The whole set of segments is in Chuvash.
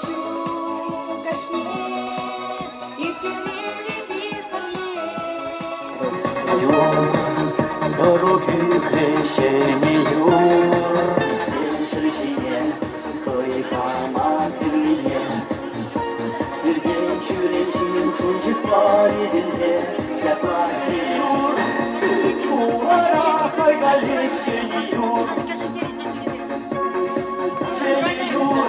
Ҫу каҫне ирттерер эпир пӗрле. Тӑрук ӳкрӗ ҫӗнӗ юр. Ҫӗр ҫине хӑй кама кирлине Иртен-ҫӳрен ҫын сунчӑкпа йӗтӗнсе ятлать юр. Хулара хӑй каллех ҫӗнӗ юр. Ҫӗнӗ юр.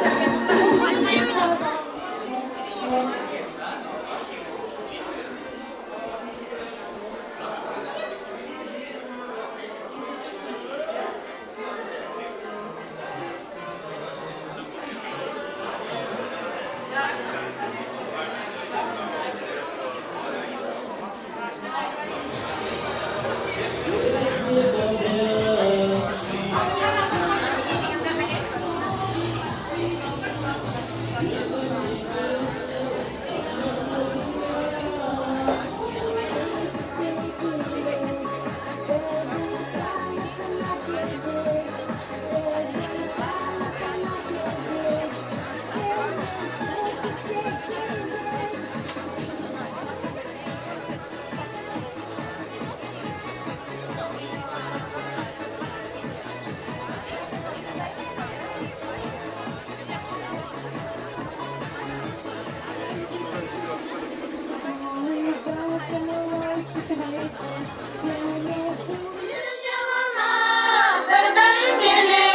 Пӗр-пӗринпеле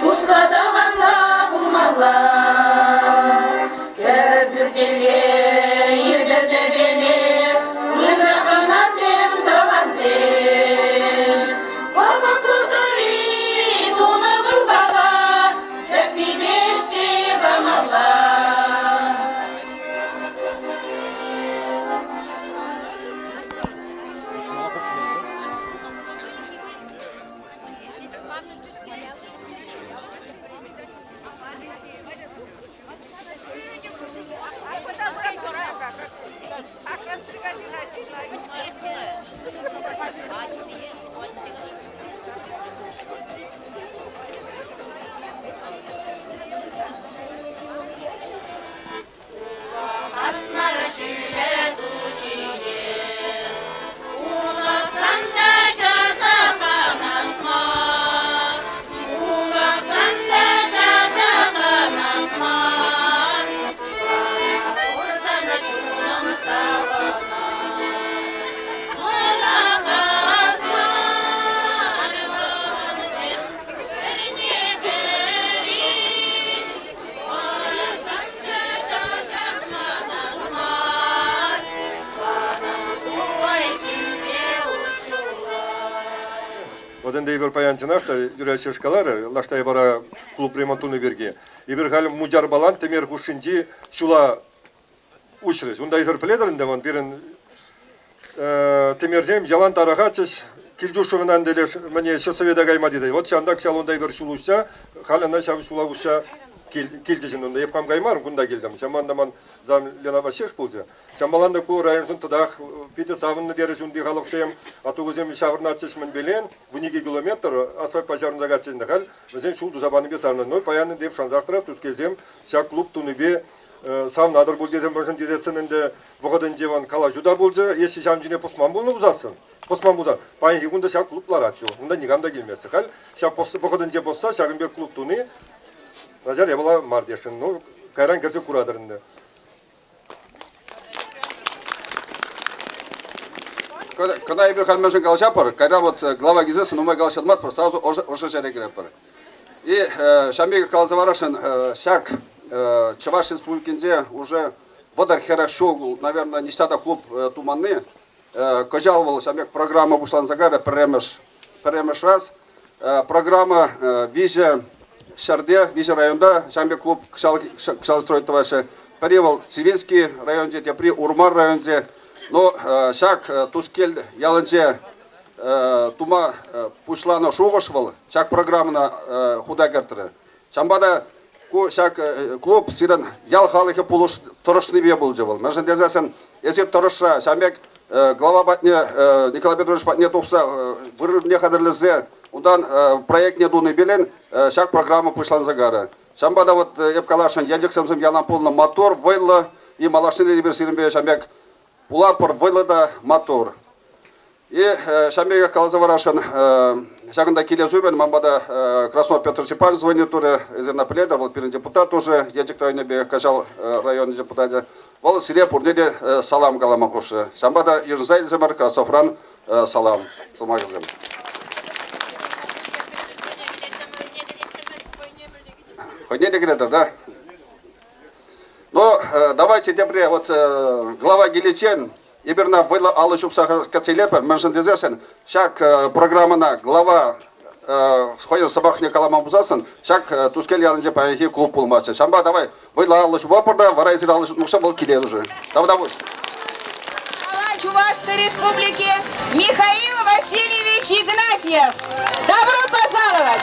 туслӑ тӑванла пулмалла. Тӗп пӳртелле, иртӗр тӗпеле, ырӑ хӑнасем, тӑвансем. Кӑпӑклӑ сӑри тунӑ пылпала тӗппипе ӗҫсе памалла. Асмар ҫӳле ту ҫине Улӑхсан та часах анас мар, Улӑхсан та часах анас мар, Курсан чунӑм савӑнать. Пӑрахас мар тӑвансем пӗрне-пӗри, Пӑрахсан та часах манас мар, Вот ӗнтӗ эпир паян чӑнах та Юрий Алексеевич каларӗ, Лаш Таяпара клуб ремонт тунӑ пирки. Эпир халь Мучарпалан Тӗмер хушшинчи ҫула уҫрӗҫ. Унта эсир пӗлетӗр ӗнтӗ, вон пирӗн Тӗмерсем ялан тарӑхатчӗҫ, Килтюшевӑна ӗнтӗ леш мӗне сельсовета кайма тесе. Вот ҫавӑнта кӑҫал унта эпир ҫул уҫса, халь ӑна ҫав ҫула уҫса килтӗҫ ӗнтӗ. Унта эп хам каймарӑм, кунта килтӗм. Ҫавӑнпа та ман зам Лена Васильевич пулчӗ. Ҫавӑнпалан та ку районшӑн тӑтах питӗ савӑннӑ терӗҫ унти халӑхсем. Атту ҫаврӑнатчӗҫ мӗнпелен, 12 километр асфальтпа ҫаврӑнса катчӗҫ ӗнтӗ. Халь вӗсен ҫул туса панипе савӑннӑ. Ну, паян ӗнтӗ эп шансах тӑрап, тускесем ҫак клуб тунипе савнатӑр пуль тесен мӗншӗн тесессӗн ӗнтӗ вӑхӑтӗнче вон калаҫу та пулчӗ. Если ҫавӑн ҫине пӑсман пулнӑ пулсассӑн, пӑсман пулсан, паянхи кун та ҫак клуб ларатчӗ. Унта никам та килместчӗ. Халь ҫак вӑхӑтӗнче пӑсса ҫакӑн пек клуб туни начар япала мар тесшӗн. Ну, кайран кӗрсе куратӑр ӗнтӗ. Кӑна эпир халь мӗншӗн калаҫатпӑр? Кайран вот глава килсессӗн нумай калаҫатмастпӑр, сразу ӑшӑ ҫӗре кӗретпӗр. И ҫавӑн пек каласа парасшӑн, ҫак Чӑваш Республикинче уже 30-40 ҫул, наверное, ниҫта та клуб туманни. Кӑҫал вӑл ҫавӑн пек программа пуҫланса кайрӗ пӗрремӗш, пӗрремӗш раз. Программа виҫӗ ҫӗрте, виҫӗ районта ҫавӑн пек клуб кӑҫал строить тӑваҫҫӗ. Пӗри вӑл Цивильский районӗнче, тепри Урмар районӗнче. Но ҫак Тускел ялӗнче тума пуҫланӑ шухӑш вӑл ҫак программӑна хута кӗртрӗ. Ҫавӑнпа та ку ҫак клуб сирӗн ял халӑхӗ пулӑш тӑрӑшнипе пулчӗ вӑл. Мӗншӗн тесессӗн эсир тӑрӑшра ҫавӑн пек глава патне Николай Петрович патне тухса вырӑнне хатӗрлесе унтан проектне тунипелен ҫак программа пуҫланса карӗ. Ҫавӑнпа та вот эп каласшӑн, Елчӗксемсем ялан пулнӑ маттур, вӑйлӑ, и малашне те эпир сирӗнпе ҫавӑн пек пулатпӑр, вӑйлӑ та маттур. И ҫавӑн пекех каласа парасшӑн, ҫакӑнта килес умӗн ман пата Краснов Петр Степанович звонит турӗ, эсир ӑна пӗлетӗр, вӑл пирӗн депутат уже, Елчӗк районӗпе Каҫал районӗн депутачӗ. Вӑл сире пурне те салам калама хушрӗ. Ҫавӑнпа та йышӑнса илсемӗр Красновран салам сӑмахӗсем. Хӑйне те кӗтетӗр, да? Ну, давайте тепре вот глава киличчен эпир ӑна вӑйлӑ алӑ ҫупса кӗтсе илетпӗр. Мӗншӗн тесессӗн ҫак программӑна глава хӑйӗн сӑмахне калама пулсассӑн ҫак Тускел ялӗнче паянхи клуб пулмастчӗ. Ҫавӑнпа давай вӑйлӑ алӑ ҫупатпӑр та вара эсир алӑ ҫупнӑ вӑл килет уже. Тавтапуҫ. Глава Чувашской Республики Михаил Васильевич Игнатьев. Добро пожаловать!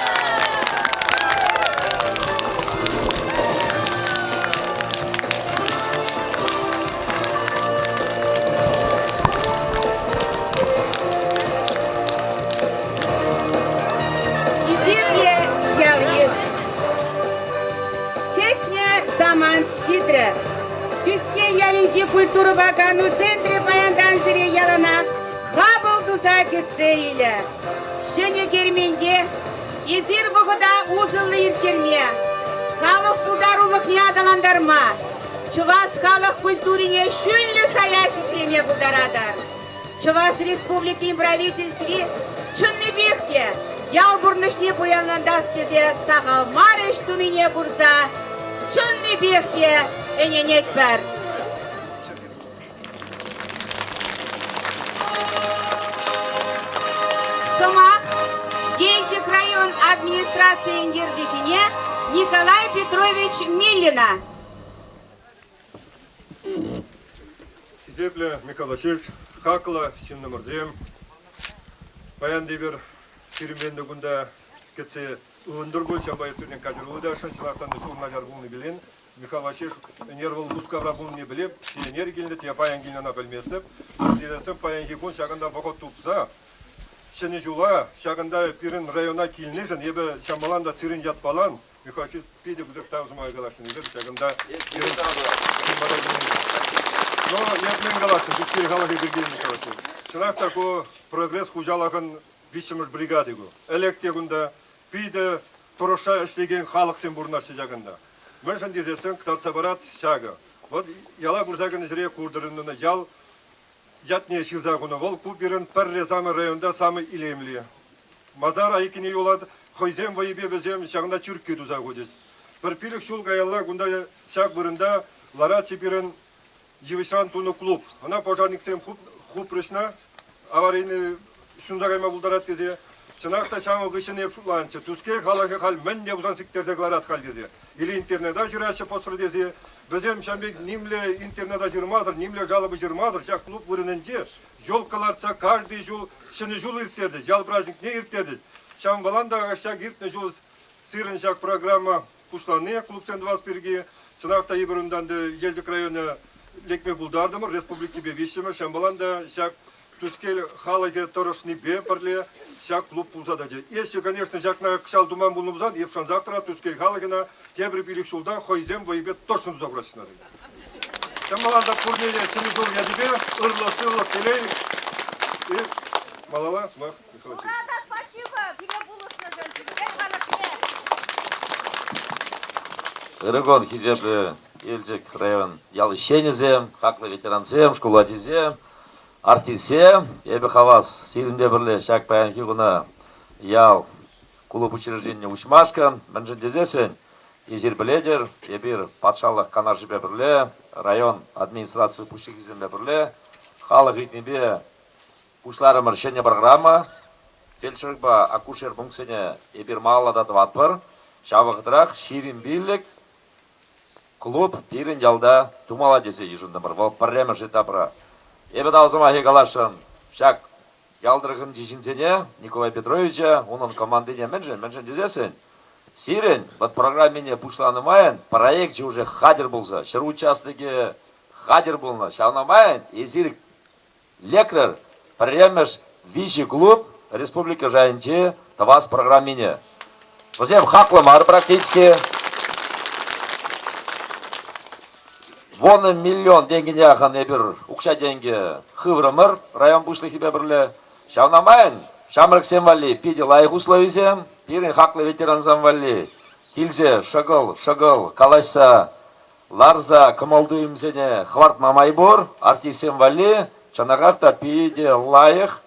Хисеплӗ ял-йыш! Кӗтнӗ самант ҫитрӗ. Тӳскел ялӗнчи культурӑпа кану центрӗ паянтан сире яланах хапӑл туса кӗтсе илӗ. Ҫӗнӗ керменте эсир вӑхӑта усӑллӑ ирттерме, халӑх пултарулӑхне аталантарма, чӑваш халӑх культурине ҫӳллӗ шая ҫӗклеме пултаратӑр. Чӑваш Республикин правительстви чӑннипех те ял пурнӑҫне пуянлантас тесе сахал мар ӗҫ тунине курса чӑннипех те ӗненетпӗр. Сӑмах Елчӗк район администрацийӗн ертӳҫине Николай Петрович Миллина. Хисеплӗ Михаил Васильевич, хаклӑ ҫыннӑмӑрсем, паян эпир сирӗнпе кунта кӗтсе ывӑнтӑр пуль, ҫавӑнпа ирттернӗ каҫӑр ыташӑн чӑнахтан та ҫул начар пулнӑ пирӗн. Михаил Васильевич ӗнер вӑл Мускавра пулнине пӗлеп, ӗнер килнӗ, те паян килнӗ ӑна пӗлместӗп. Тесен паянхи кун ҫакӑнта вӑхӑт тупса Ҫӗнӗ ҫула ҫакӑнта пирӗн района килнишӗн эпӗ ҫамалан та сирӗн ятпалан Михаил Васильевич питӗ пысӑк тав сӑмахӗ каласшӑн. Эпир ҫакӑнта сирӗн Но эп мӗн каласшӑн, Тӳскел халӑхӗ пирки Михаил Васильевич. Чӑнах та ку прогресс хуҫалӑхӑн виҫҫӗмӗш бригади ку. Ӗлӗк те кунта питӗ тӑрӑшса ӗҫлекен халӑхсем пурӑнаҫҫӗ ҫакӑнта. Мӗншӗн тесессӗн кӑтартса парать ҫакӑ. Вот яла пырса кӗнӗ ҫӗре куртӑр ӗнтӗ ял ятне ҫырса хунӑ. Вӑл ку пирӗн пӗрре самый районта самый илемли. Масар айккине юлать, хӑйсем вӑйӗпе вӗсем ҫакна чиркӳ туса хучӗҫ. Пӗр пилӗк ҫул каялла кунта ҫак вырӑнта ларатчӗ пирӗн йывӑҫран тунӑ клуб. Ӑна пожарниксем хупрӗҫ-на, аварийный ҫунса кайма пултарать тесе. Чӑнах та ҫавӑн хыҫҫӑн эп шутланчӗ, Тускел халӑхӗ халь мӗн те пулсан сиктерсе кӑларать халь тесе. Или интернета ҫыраҫҫӗ пӑсрӗ тесе. Вӗсем ҫавӑн пек нимле интернета ҫырмасӑр, нимле жалоба ҫырмасӑр ҫак клуб вырӑнӗнче елка лартса каждый ҫул Ҫӗнӗ ҫул ирттерчӗҫ, ял праҫникне ирттерчӗҫ. Ҫавӑнпалан та ҫак иртнӗ ҫул сирӗн ҫак программа пуҫлани клубсем тӑвас пирки чӑнах та эпир унтан та Елчӗк районӗ лекме пултартӑмӑр, республикипе виҫҫӗмӗш. Ҫавӑнпалан та ҫак Тускел халӑхӗ тӑрӑшнипе пӗрле ҫак клуб пулса тӑчӗ. Если, конечно, ҫакна кӑҫал туман пулнӑ пулсан, эп шансах тӑрат, Тускел халӑхӗ тепӗр пилӗк ҫулта хӑйсем вӑйӗпе точно туса хураҫҫӗ. Ҫӑмӑлланса та пурне те ҫӗнӗ ҫул ячӗпе ырлӑх-сывлӑх, телей и малалла сӑмах Михаил Васильевич. Ура та спасибо пире пулӑшнӑшӑн, Тӳскел халӑхне. Ырӑ кун, хисеплӗ Елчӗк район ял ӗҫченӗсем, хаклӑ ветерансем, шкул ачисем, артистсем. Эпӗ хавас сирӗнпе пӗрле ҫак паянхи куна ял клуб учрежденине уҫмашкӑн. Мӗншӗн тесессӗн Эсир пӗлетӗр, эпир патшалӑх канашӗпе пӗрле, район администраци пуҫлӑхӗсемпе пӗрле халӑх ыйтнипе пуҫларӑмӑр ҫӗнӗ программа. Фельдшерпа акушер пунктсене эпир малалла та тӑватпӑр. Ҫав вӑхӑтрах 25 клуб пирӗн ялта тумалла тесе йышӑнтӑмӑр. Вӑл пӗрремӗш этапра. Эпӗ тав сӑмахӗ каласшӑн ҫак Ял тӑрӑхӗнчи ҫынсене Николай Петровича, унӑн командине мӗншӗн, мӗншӗн тесессӗн, сирӗн вот программине пуҫланӑ майӑн проекчӗ уже хатӗр пулса, ҫӗр участокӗ хатӗр пулнӑ. Ҫавна майӑн эсир лекрӗр пӗрремӗш виҫӗ клуб республика шайӗнче тӑвас программине. Вӗсем хаклӑ мар практически. Вунӑ миллион тенкӗне яхӑн эпир укҫа-тенкӗ хыврӑмӑр район пуҫлӑхӗпе пӗрле. Ҫавна майӑн ҫамрӑксем валли питӗ лайӑх условисем, пирӗн хаклӑ ветерансем валли килсе шӑкӑл-шӑкӑл калаҫса ларса кӑмӑл-туйӑмсене хӑвартма май пур. Артистсем валли чӑнахах та питӗ лайӑх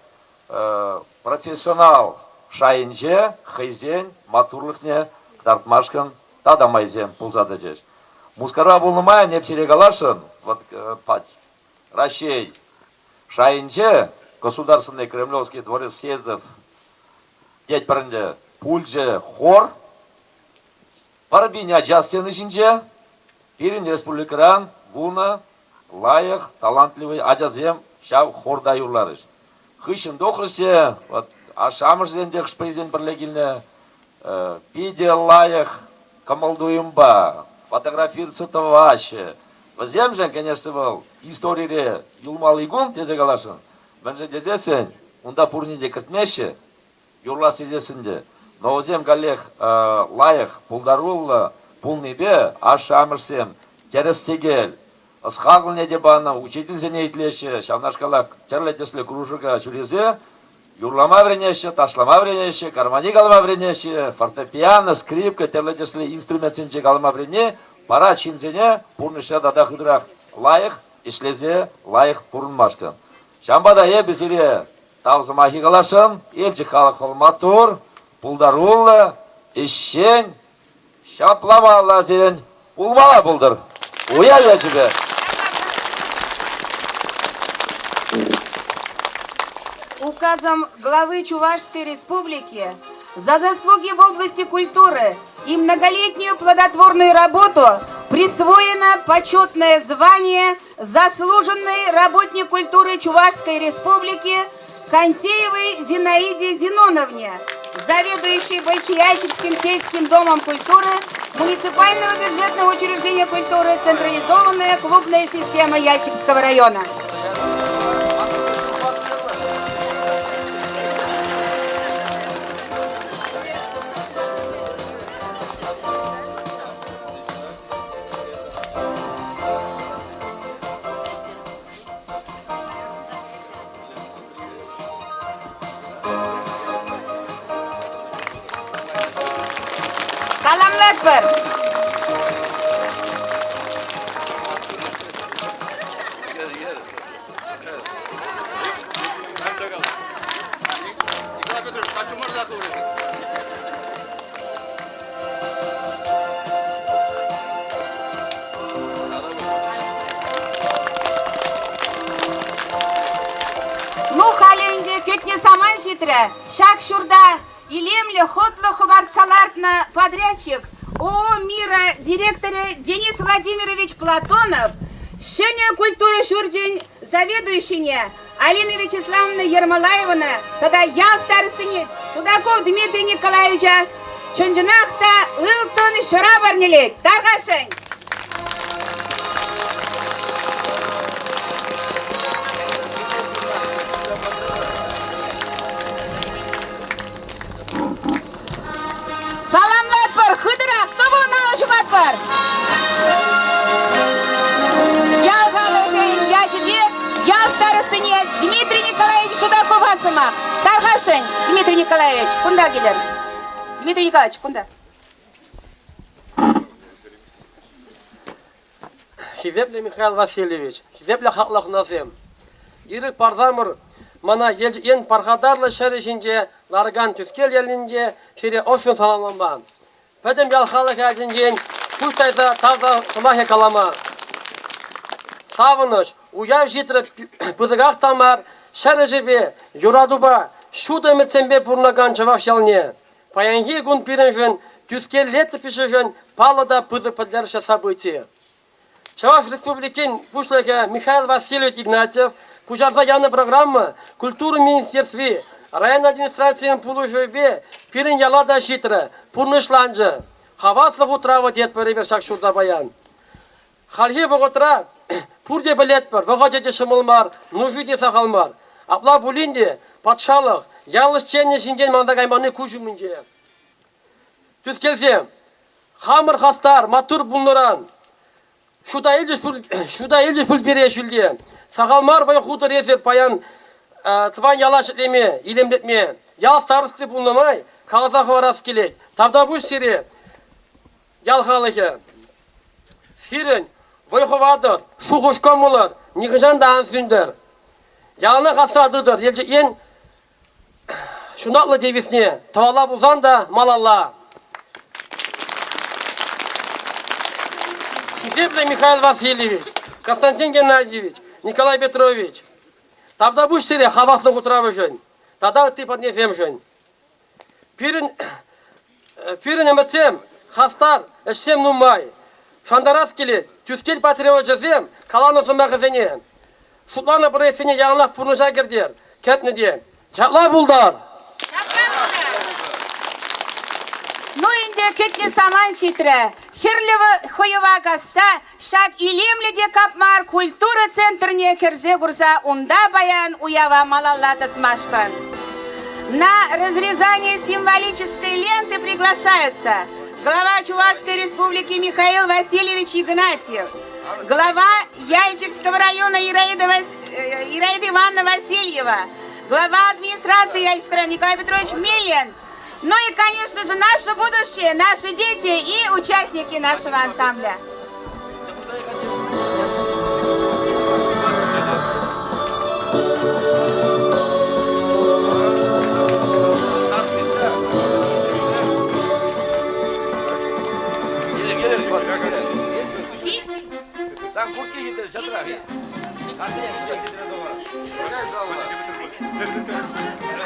профессионал шайӗнче хӑйсен маттурлӑхне кӑтартмашкӑн тата майсем пулса тӑчӗҫ. Мускавра пулнӑ май эп сире каласшӑн, вот Раҫҫей шайӗнче Государственный Кремлевский дворец съездов тетпӗр ӗнтӗ, пулчӗ хор, пӗр пин ача сцена ҫинче пирӗн республикӑран вунӑ лайӑх, талантливый ачасем ҫав хорта юрларӗҫ. Хыҫҫӑн тухрӗҫ те, вот ашшӗ-амӑшӗсем те хӑш-пӗрисен пӗрле килнӗ, питӗ лайӑх кӑмӑл-туйӑмпа фотографироваться тӑваҫҫӗ. Вӗсемшӗн, конечно, вӑл историре юлмалли кун тесе каласшӑн. Мӗншӗн тесессӗн унта пурне те кӗртмеҫҫӗ, юрлас тесессӗн те. Но вӗсем каллех лайӑх, пултаруллӑ пулнипе ашшӗ-амӑшсем тӗрӗс-тӗкел ӑс-хакӑлне те панӑ, учительсене итлеҫҫӗ, ҫавнашкалах тӗрлӗ тӗслӗ кружока ҫӳресе юрлама вӗренеҫҫӗ, ташлама вӗренеҫҫӗ, гармони калама вӗренеҫҫӗ, фортепиано, скрипка, тӗрлӗ тӗслӗ инструментсенче калама вӗренни парать ҫынсене пурнӑҫра тата хытӑрах лайӑх ӗҫлесе лайӑх пурӑнмашкӑн. Ҫавӑнпа та эпӗ сире тав сӑмахӗ каласшӑн. Елчӗк халӑх вӑл маттур, пултаруллӑ, ӗҫчен, Ҫапла малалла сирӗн пулмалла пултӑр. Уяв ячӗпе! Указом главы Чувашской Республики за заслуги в области культуры и многолетнюю плодотворную работу присвоено почетное звание «Заслуженный работник культуры Чувашской Республики» Кантеевой Зинаиде Зиноновне, заведующей Большеяльчикским сельским домом культуры муниципального бюджетного учреждения культуры «Централизованная клубная система Яльчикского района». Саламлатпӑр! Ну, халӗ ӗнтӗ кӗтнӗ самай ҫитрӗ. Ҫак ҫурта илемлӗ, хӑтлӑ хӑпартса лартнӑ подрядчик ООО «Мира» директорӗ Денис Владимирович Платонов ҫӗнӗ культура ҫурчӗн заведующине Алина Вячеславовна Ермолаевана тата ял старостине Судаков Дмитрий Николаевича чӑн-чӑнах та ылтӑн ҫӑра парнелет. Тархасшӑн! Саламлатпӑр, хытӑрах тӑвӑлӑн алӑ ҫупатпӑр. Ял халӑхӗн ячӗпе ял старостине Дмитрий Николаевич Судакова сӑмах. Тархасшӑн, Дмитрий Николаевич, кунта килӗр. Дмитрий Николаевич, кунта. Хисеплӗ Михаил Васильевич, хисеплӗ хаклӑ хӑнасем! Ирӗк парсамӑр мана Елчӗк ен пархатарлӑ ҫӗрӗ ҫинче ларакан Тӳскел ялӗнче сире ӑшшӑн саламлама, пӗтӗм ял халӑхӗ ачинчен пуҫ тайса тав сӑмахӗ калама. Савӑнӑҫ, уяв ҫитрӗ пысӑках та мар ҫӗр ӗҫӗпе, юратупа, ҫутӑ ӗмӗтсемпе пурӑнакан чӑваш ялне. Паянхи кун пирӗншӗн Тӳскел летопиҫӗшӗн паллӑ та пысӑк пӗлтерӗшлӗ событи. Чӑваш Республикин Пуҫлӑхӗ Михаил Васильевич Игнатьев пуҫарса янӑ программа Культура министерстви, район администрацийӗн пулӑшӑвӗпе пирӗн яла та ҫитрӗ, пурнӑҫланчӗ. Хаваслӑх утравӗ тетпӗр эпир ҫак ҫурта паян. Хальхи вӑхӑтра пурте пӗлетпӗр, вӑхӑчӗ те ҫӑмӑл мар, нуши те сахал мар. Апла пулин те патшалӑх ял ӗҫченӗ ҫинчен манса кайманни куҫ умӗнче. Тӳскелсем, хамӑр хастар, маттур пулнӑран. Шута илчӗҫ пуль, шута илчӗҫ пуль пире ҫӳлте. Сахал мар вӑй хутӑр эсир паян тӑван яла ҫӗклеме, илемлетме. Ял старости пулнӑ май каласа хӑварас килет. Тавтапуҫ сире, ял халӑхӗ. Сирӗн вӑй-хӑватӑр, шухӑш-кӑмӑлӑр нихӑҫан та ан сӳнтӗр. Яланах асра тытӑр, Елчӗк ен ҫунатлӑ девизне тӑвалла пулсан та малалла. Хисеплӗ Михаил Васильевич, Константин Геннадьевич, Николай Петрович, тавтапуҫ сире хаваслӑ хутравӗшӗн тата ытти парнесемшӗн. Пирӗн, пирӗн ӗмӗтсем хастар, ӗҫсем нумай. Шантарас килет, Тӳскел патриочӗсем каланӑ сӑмахӗсене, шутланӑ проектсене яланах пурнӑҫа кӗртер, кӗртнӗ те. Ҫапла пултӑр! Ҫапла пултӑр! Ну ӗнтӗ кӗтнӗ самант ҫитрӗ. Хӗрлӗ хӑйӑва касса ҫак илемлӗ те капмар культура центрне кӗрсе курса унта паян уява малалла тӑсмашкӑн. На разрезание символической ленты приглашаются глава Чувашской Республики Михаил Васильевич Игнатьев, глава Яльчикского района Ираида, Вас... Ираида Ивановна Васильева, глава администрации Яльчикского района Николай Петрович Мелин, ну и, конечно же, наше будущее, наши дети и участники нашего ансамбля.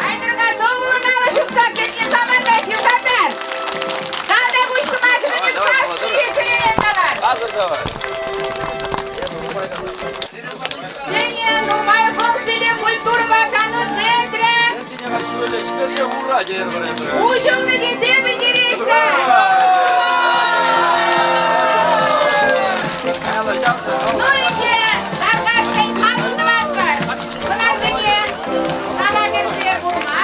Айтӑр-ха, тӑвӑллӑн алӑ ҫупса кӗтнӗ саманта ҫывхартар. Тата пуҫ сӑмахӗсене кашнийӗ чӗререн калар. Ҫӗнӗ нумай функциллӗ культурӑпа кану центрӗ уҫӑлнӑ тесе пӗлтереҫҫӗ. Ну ӗнтӗ, тархасшӑн хапӑл тӑватпӑр. Хӑнасене шала кӗрсе курма.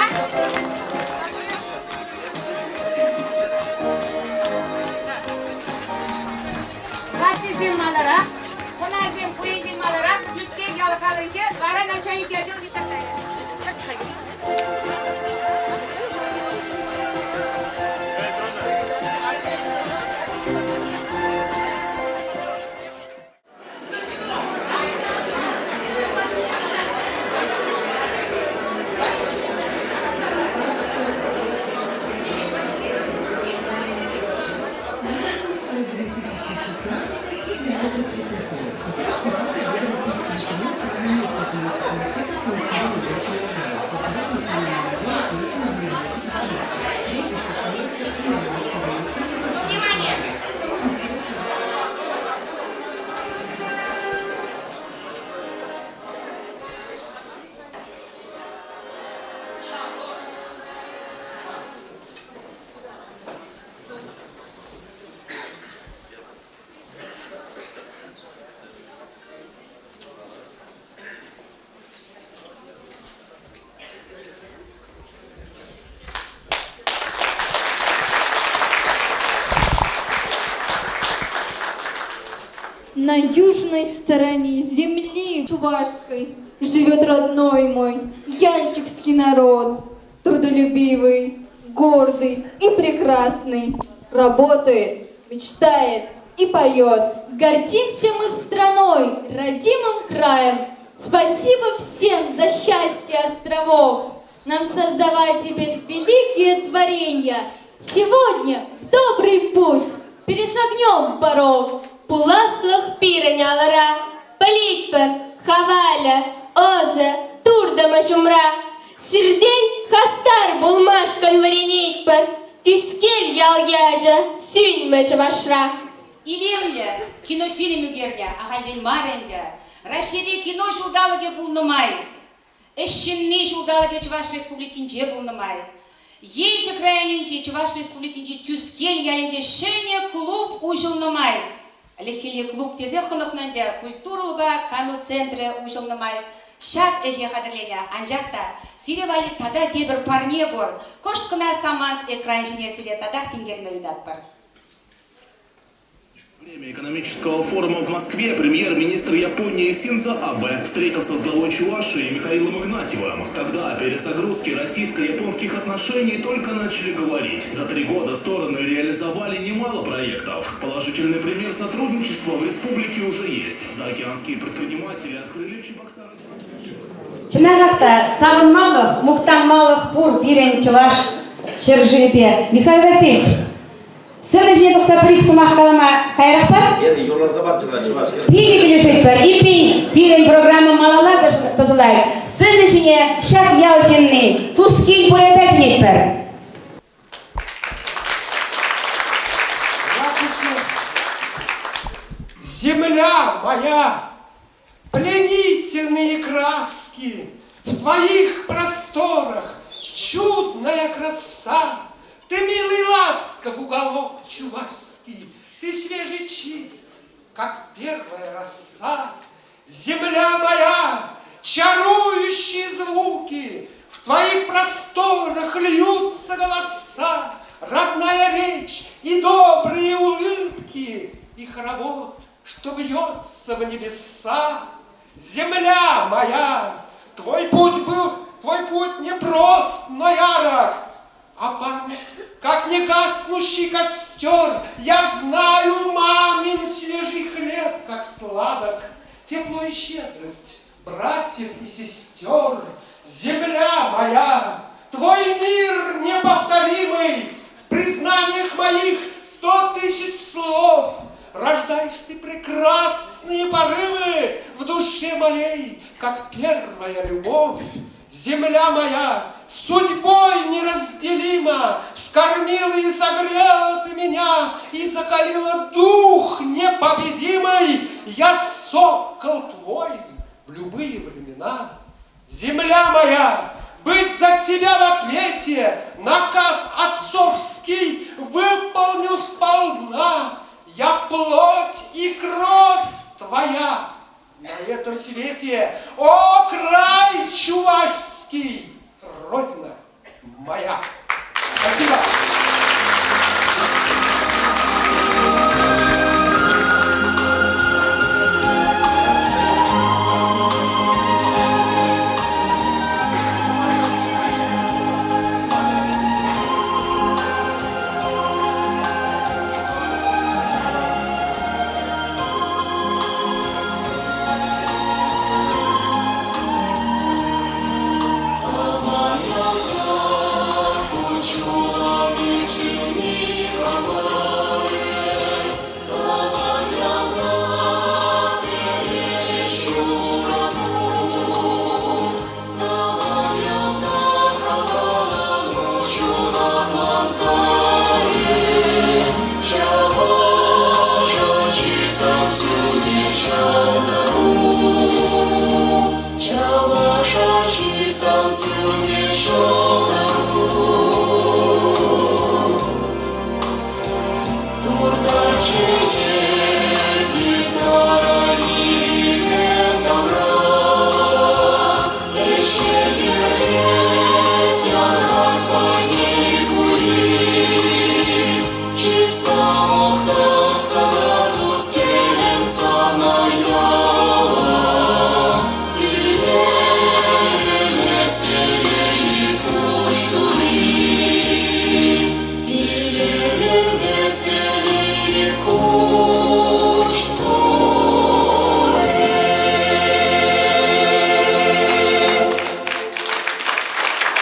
Каччӑсем маларах, хӑнасем ку енчен маларах, Тӳскел ял халӑхӗ вара начальник ячӗ Внимание! На южной стороне земли чувашской живет родной мой яльчикский народ, трудолюбивый, гордый и прекрасный, работает, мечтает и поет. Гордимся мы страной, родимым краем. Спасибо всем за счастье островов. Нам создавать теперь великие творения. Сегодня в добрый путь перешагнем порог. Пуласлӑх пирӗн алӑра, пӗлетпӗр, хавалӗ, ӑсӗ, туртӑмӗ ҫумра. Сиртен хастар пулмашкӑн вӗренетпӗр, Тӳскел ял ячӗ сӳнмӗ чӑвашра. Илемлӗ кинофильм ӳкернӗ ахальтен мар ӗнтӗ. Раҫҫейре кино ҫулталӑкӗ пулнӑ май, Ӗҫ ҫынни ҫулталӑкӗ Чӑваш Республикинче пулнӑ май, Елчӗк районӗнчи Чӑваш Республикинчи Тӳскел ялӗнче ҫӗнӗ клуб уҫӑлнӑ май, ӗлӗкхилле клуб тесех хӑнӑхнӑ ӗнтӗ, культурӑпа кану центрӗ уҫӑлнӑ май ҫак ӗҫе хатӗрленӗ. Анчах та сире валли тата тепӗр парне пур. Кӑшт кӑна самант экран ҫине сире татах тинкерме ыйтатпӑр. Время экономического форума в Москве премьер-министр Японии Синдзо Абэ встретился с главой Чувашии Михаилом Игнатьевым. Тогда о перезагрузке российско-японских отношений только начали говорить. За 3 года стороны реализовали немало проектов. Положительный пример сотрудничества в республике уже есть. Заокеанские предприниматели открыли в Чебоксарах... Чӑнахах та савӑнмалӑх, мухтанмалӑх пур пирӗн чӑваш ҫӗршывӗпе. Михаил Васильевич, Сцена ҫине тухса пӗр-ик сӑмах калама каярахпа? Эпӗ юрласа парччӗ-ха чӑваш хӗрӗ. Питӗ килӗшетпӗр. Эппин, пирӗн программа малалла тӑсӑлать. Сцена ҫине ҫак ял ҫынни Тускил поэта чӗнетпӗр. Здравствуйте. Земля моя, пленительные краски, В твоих просторах чудная краса. Ты милый ласков уголок чувашский, Ты свежий чист, как первая роса. Земля моя, чарующие звуки, В твоих просторах льются голоса, Родная речь и добрые улыбки, И хоровод, что вьется в небеса. Земля моя, твой путь был, твой путь непрост, но ярок, а память, как негаснущий костер, Я знаю мамин свежий хлеб, как сладок, Тепло и щедрость братьев и сестер. Земля моя, твой мир неповторимый, В признаниях моих 100 000 слов. Рождаешь ты прекрасные порывы в душе моей, как первая любовь. Земля моя, судьбой неразделима, Вскормила и согрела ты меня, И закалила дух непобедимый. Я сокол твой в любые времена. Земля моя, быть за тебя в ответе, Наказ отцовский выполню сполна. Я плоть и кровь твоя на этом свете. О, край чувашский, родина моя! Спасибо!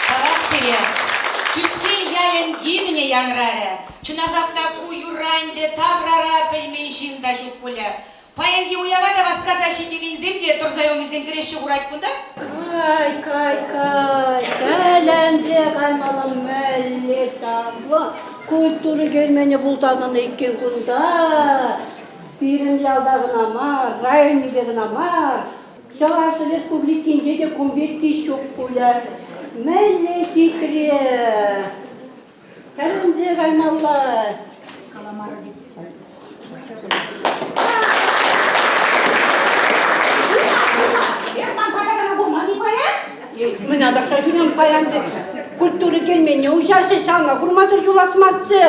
Тавах сире. Тӳскел ялӗн гимнӗ янрарӗ. Чӑнахах та ку юрра ӗнтӗ таврара пӗлмен ҫын та ҫук пулӗ. Паянхи уява та васкаса ҫитекенсем те тӑрса юлнисем кӗреҫҫӗ курать кунта. Кай, кай, кай, кӗленсе каймалла мӗнле чаплӑ культура керменӗ пулса тӑнӑ иккен кунта. Пирӗн ялта кӑна мар, районӗпе кӑна мар, Чӑваш Республикинче те кун пекки ҫук пулӗ. Мӗнле хитре! Тӗлӗнсе каймалла. Мӗн аташса ҫӳрен паян пек культура керменне уҫаҫҫӗ, ҫавна курмасӑр юлас марччӗ.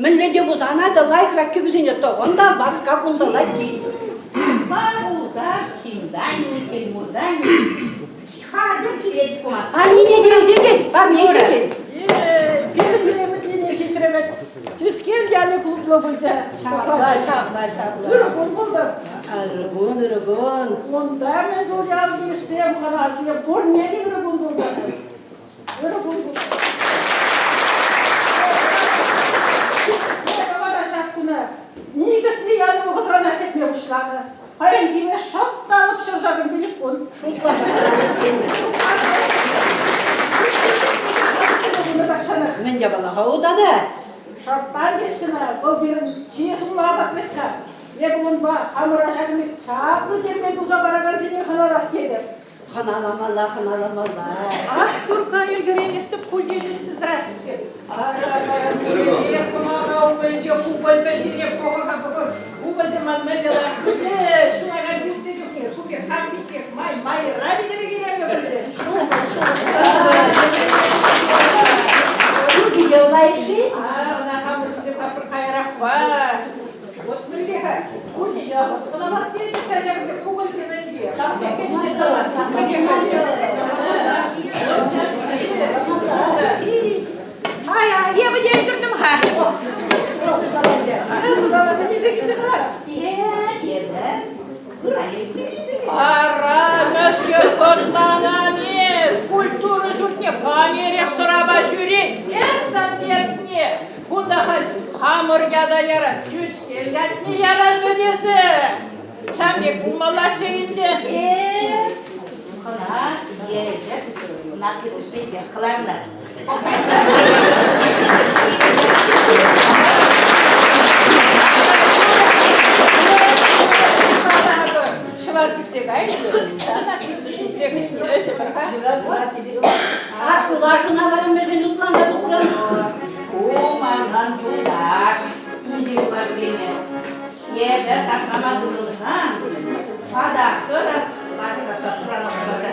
Мӗнле те пулсан та лайӑхрах кӗпӳсене тӑхӑн та васка кунталла кил. Пулса ҫынтан-и, тельмуртан-и, хатӗр килет кума. Парнене те илсе кил, парне илсе кил. Пирӗн ӗмӗтлене ҫитрӗ вӗт. Тӳскел ялӗ клублӑ пулчӗ. Ҫапла, ҫапла, ҫапла. Ырӑ кун пултӑр. Ырӑ кун, ырӑ кун. Кунта мӗн чул ял-йышсем, хӑнасем пурне те ырӑ кун пултӑр. Ырӑ кун пултӑр. Эпӗ вара ҫак куна никӗслӗ янӑ вӑхӑтранах кӗтме пуҫланӑ. Паянхине шӑп та лӑп 185 кун. Шутласа Мӗн япала-ха у тата? Шӑрттан теҫҫӗ ӑна, вӑл пирӗн чи сумлӑ апат вӗт-ха. Эпӗ унпа хамӑра ҫакӑн пек чаплӑ кермен туса паракансене хӑналас тетӗп. Хӑналамалла, хӑналамалла. Ах, турка ӗлкӗрейместӗп пуль тенӗ здрасте. Ара, умӗнче кукӑль пӗҫереп, пӑхӑр-ха, пӑхӑр. Кукӑльсем ман мӗнле лайӑх пулчӗ, ҫунакан тытнӑ чухне ку пек, хам пек, май, майра витере килемлӗ пулчӗ. Шухӑш, шухӑш. Курки те лайӑх-ши? А, ӑна хамӑр ҫитсе каярахпа. Вот мӗнле-ха, курне те хӑналас килет-ха ҫакӑн пек кукӑль кӗмӗлпе. Ай, эпӗ те ӗлкӗртӗм-ха. Эсӗ килтӗн-ха. Ара, мӗскер хӑтланан эс? Культура ҫуртне панерех сӑрапа ҫӳрет. Эс сан ятне. Кунта халь хамӑр ята яран, Тӳскел ятне яран вӗт эсӗ. Ҫав пек пулмаллаччӗ ӗнтӗ. Хӑна елчӗк ӑна килӗшсех кӑларнӑ. Ҫӑвар типсе кайрӗ. Тата ҫитсе хыҫне ӗҫӗпӗр-ха. А пулашӑна вара мӗншӗн утланса тухрӑн? Ку манӑн юлташ, инҫе ҫула ҫӳреме. Эпӗ ташлама тытӑнсан, патаксӑр ватӑ шурана пуҫласа.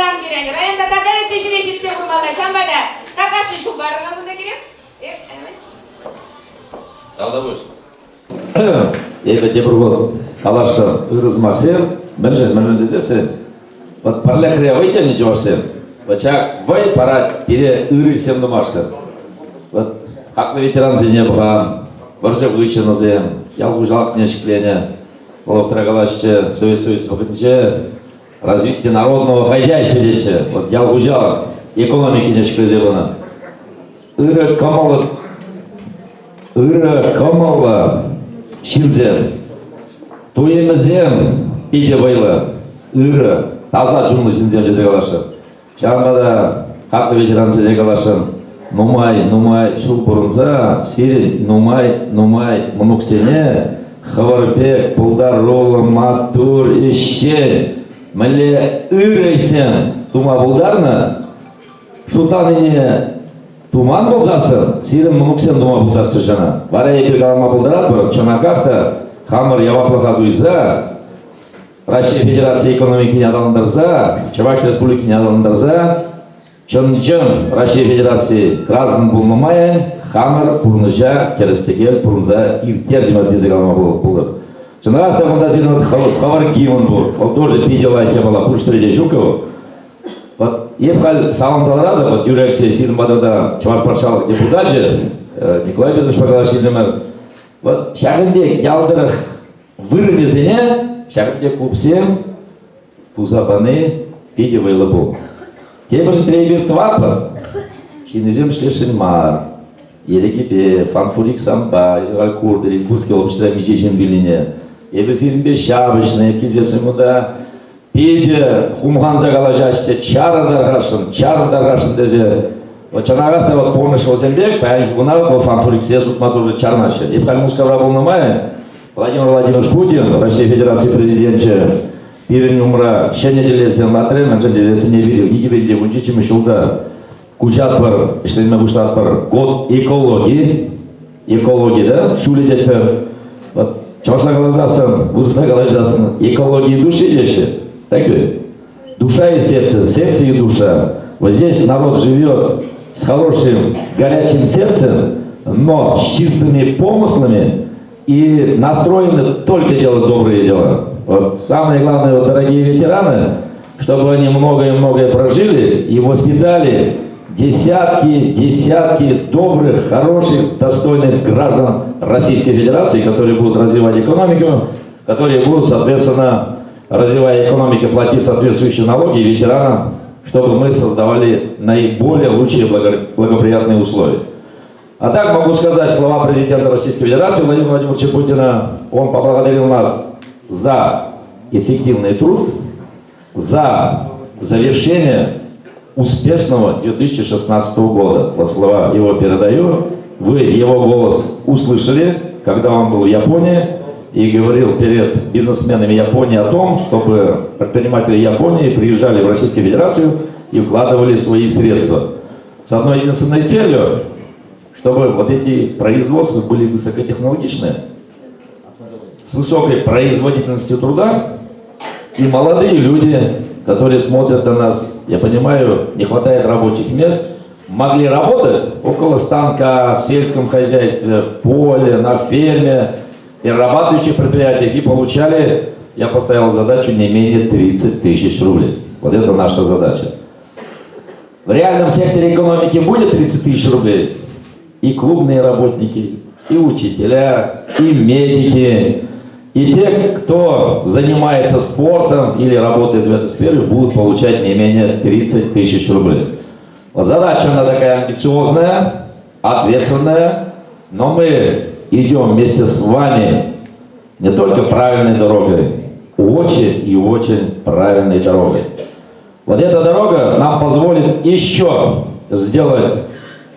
пуян пирӗн. Районта тата ытти ҫӗре ҫитсе курмалла. Ҫавӑнпа та тархасшӑн ҫул парӑр-ха кунта киле. Тавтапуҫ. Эпӗ тепӗр хут каласшӑн ырӑ сӑмахсем. Мӗншӗн, мӗншӗн тесессӗн, вот пӗрлӗхре вӑй тенӗ чӑвашсем. Вот ҫак вӑй парать пире ырӑ ӗҫсем тумашкӑн. Вот хаклӑ ветерансене пӑхан, вӑрҫӑ хыҫҫӑнӑсем, ял хуҫалӑхне ҫӗкленӗ. Вӑл калаҫҫӗ, Совет Союз вӑхӑтӗнче развитие народного хозяйства тетчӗ. Вот ял хуҫалӑх экономикине ҫӗклесе пынӑ. Ырӑ кӑмӑллӑ ырӑ кӑмӑллӑ ҫынсем, туйӑмӗсем питӗ вӑйлӑ, ырӑ, таса чунлӑ ҫынсем тесе каласшӑн. Ҫавӑнпа та хаклӑ ветерансене каласшӑн, нумай-нумай ҫул пурӑнса сирӗн нумай-нумай мӑнуксене хӑвӑр пек пултаруллӑ, маттур, ӗҫчен, мӗнле ырӑ ӗҫсем тума пултарнӑ, шутланине туман пулсассӑн сирӗн мӑнуксем тума пултарччӑр ӑна. Вара эпир калама пултаратпӑр, чӑнахах та хамӑр яваплӑха туйса Раҫҫей Федераци экономикине аталантарса, Чӑваш Республикине аталантарса чӑн-чӑн Раҫҫей Федераци граждан пулнӑ май хамӑр пурнӑҫа тӗрӗс-тӗкел пурӑнса ирттертӗмӗр тесе калама пулӑр. Чӑнах та кунта сирӗн хӑвӑр гимн пур. Вӑл тоже питӗ лайӑх япала, пур ҫӗрте те ҫук вӑл. Вот эп халь савӑнса ларатӑп, вот Юрий Алексеевич сирӗн патӑрта Чӑваш патшалӑх депутачӗ Николай Петрович калаҫ Вот ҫакӑн пек ял тӑрӑх вырӑнӗсене ҫакӑн пек клубсем туса пани питӗ вӑйлӑ пул. Тепӗр ҫӗре эпир тӑватпӑр. Ҫыннисем ӗҫлесшӗн мар. Ерекепе, фанфурик сампа, Израиль Курд, Иркутский облаҫра миҫе ҫын вилнине. Эпир сирӗнпе ҫапӑҫнӑ, килсессӗн кунта питӗ хумханса калаҫаҫҫӗ, чарӑр тархасшӑн, чарӑр тархасшӑн тесе. Вот чӑнахах та вот пурнӑҫ вӗсем пек, паянхи куна вӑл фанфуриксене сутма тоже чарӑнаҫҫӗ. Эп халь Мускавра пулнӑ май Владимир Владимирович Путин, Раҫҫей Федераци Президенчӗ, пирӗн умра ҫӗнӗ тӗллевсем лартрӗ, мӗншӗн тесессӗн эпир 2017 ҫулта куҫатпӑр, ӗҫлеме пуҫлатпӑр. Год экологи, экологи, да, ҫулӗ тетпӗр. Вот чӑвашла каласассӑн, вырӑсла калаҫасӑн, экологи души теҫҫӗ. Так ведь? Душа и сердце, сердце и душа. Вот здесь народ живет с хорошим горячим сердцем, но с чистыми помыслами и настроены только делать добрые дела. Вот самое главное, вот, дорогие ветераны, чтобы они многое-многое прожили и воспитали десятки, десятки добрых, хороших, достойных граждан Российской Федерации, которые будут развивать экономику, которые будут, соответственно, развивая экономику, платить соответствующие налоги ветеранам, чтобы мы создавали наиболее лучшие благоприятные условия. А так могу сказать слова президента Российской Федерации Владимира Владимировича Путина. Он поблагодарил нас за эффективный труд, за завершение успешного 2016 года. Вот слова его передаю. Вы его голос услышали, когда он был в Японии и говорил перед бизнесменами Японии о том, чтобы предприниматели Японии приезжали в Российскую Федерацию и вкладывали свои средства. С одной единственной целью, чтобы вот эти производства были высокотехнологичные, с высокой производительностью труда, и молодые люди, которые смотрят на нас, я понимаю, не хватает рабочих мест, могли работать около станка, в сельском хозяйстве, в поле, на ферме, перерабатывающих предприятиях и получали, я поставил задачу не менее 30 тысяч рублей. Вот это наша задача. В реальном секторе экономики будет 30 тысяч рублей? И клубные работники, и учителя, и медики, и те, кто занимается спортом или работает в этой сфере, будут получать не менее 30 тысяч рублей. Вот задача она такая амбициозная, ответственная, но мы идем вместе с вами не только правильной дорогой, очень и очень правильной дорогой. Вот эта дорога нам позволит еще сделать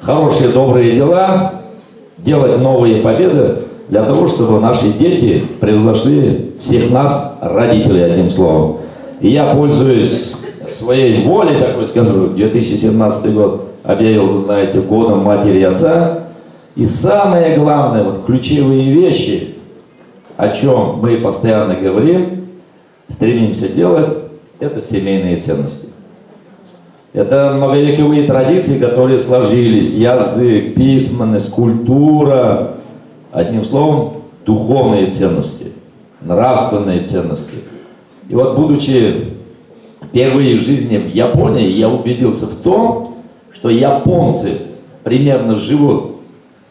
хорошие, добрые дела, делать новые победы для того, чтобы наши дети превзошли всех нас, родителей, одним словом. И я пользуюсь своей волей, такой скажу, 2017 год объявил, вы знаете, годом матери и отца. И самое главное, вот ключевые вещи, о чем мы постоянно говорим, стремимся делать, это семейные ценности. Это многовековые традиции, которые сложились. Язык, письменность, культура. Одним словом, духовные ценности, нравственные ценности. И вот, будучи впервые в жизни в Японии, я убедился в том, что японцы примерно живут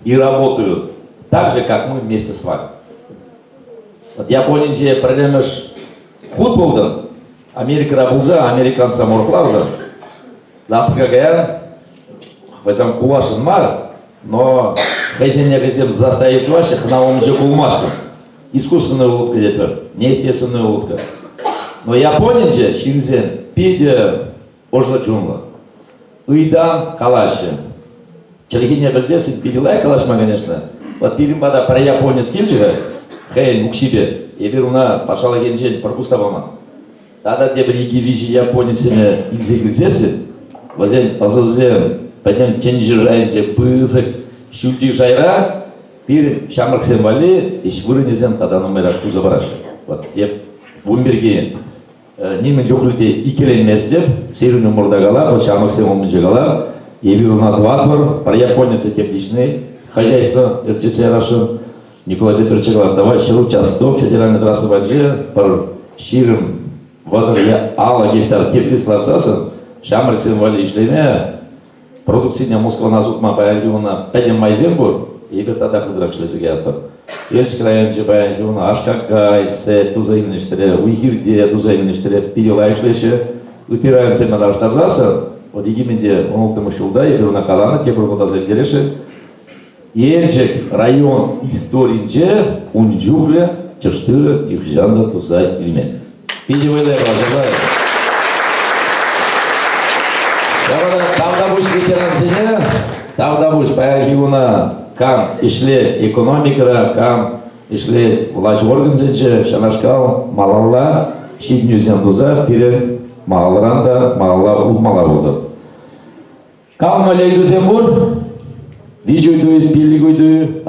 и работают так же, как мы вместе с вами. Вот Японинче пӗрремӗш хут пултӑм. Америкӑра пулса, американцам урӑхла Завтра каян, вӗсем куласшӑн мар, но хӑйсене хӑйсем заставить тӑваҫҫӗ, хӑна умӗнче кулмашкӑн. Искусственная улыбка тетпӗр, неестественная улыбка. Но Японинче ҫынсем питӗ ӑшӑ чунлӑ. Ыйтан калаҫҫӗ. Чӗлхене пӗлсессӗн питӗ лайӑх калаҫма, конечно. Вот пирӗн пата пӗр японец килчӗ-ха хӑйӗн укҫипе. Эпир уна патшалӑх енчен пӗр пус та паман. Тата тепӗр икӗ-виҫӗ японецсене илсе килсессӗн, вӗсен ӑсӗсем пӗтӗм тӗнче шайӗнче пысӑк ҫӳлти шайра пирӗн ҫамрӑксем валли ӗҫ вырӑнӗсем тата нумайрах туса параҫҫӗ. Вот эп ун пирки нимӗн чухлӗ те иккӗленместӗп. Сирӗн умӑрта калап, вот ҫамрӑксем умӗнче калап. Эпир уна тӑватпӑр, пӗр японец тепличный хозяйство ертсе ярасшӑн. Николай Петрович калать, давай ҫӗр участок федеральный трасса патӗнче пӗр 20 30 е 50 гектар теплиц лартсассӑн ҫамрӑксем валли ӗҫлеме продукцине Мускавна сутма паянхи куна пӗтӗм майсем пур. Эпир тата хытӑрах ӗҫлесе каятпӑр. Елчӗк районӗнче паянхи куна аш-какай, сӗт туса илнӗ уй-хирте туса илнӗ питӗ лайӑх ӗҫлеҫҫӗ. Ытти районсемпе танлаштарсассӑн, вот икӗ 16 ҫулта эпир ӑна каланӑ, тепӗр хут аса илтересшӗн. Елчӗк район историнче ун чухлӗ тӗш-тырӑ нихӑҫан та туса илмен. Питӗ вӑйлӑ япала. Ҫавна тавтапуҫ ветерансене, тавтапуҫ паянхи куна кам ӗҫлет экономикӑра, кам ӗҫлет влаҫ органсенче, ҫавнашкал малалла ҫитӗнӳсем туса пирӗн малалларан та малалла утмалла пултӑр. Кам ыйтусем пур? Виҫ ыйту, пиллӗк ыйту.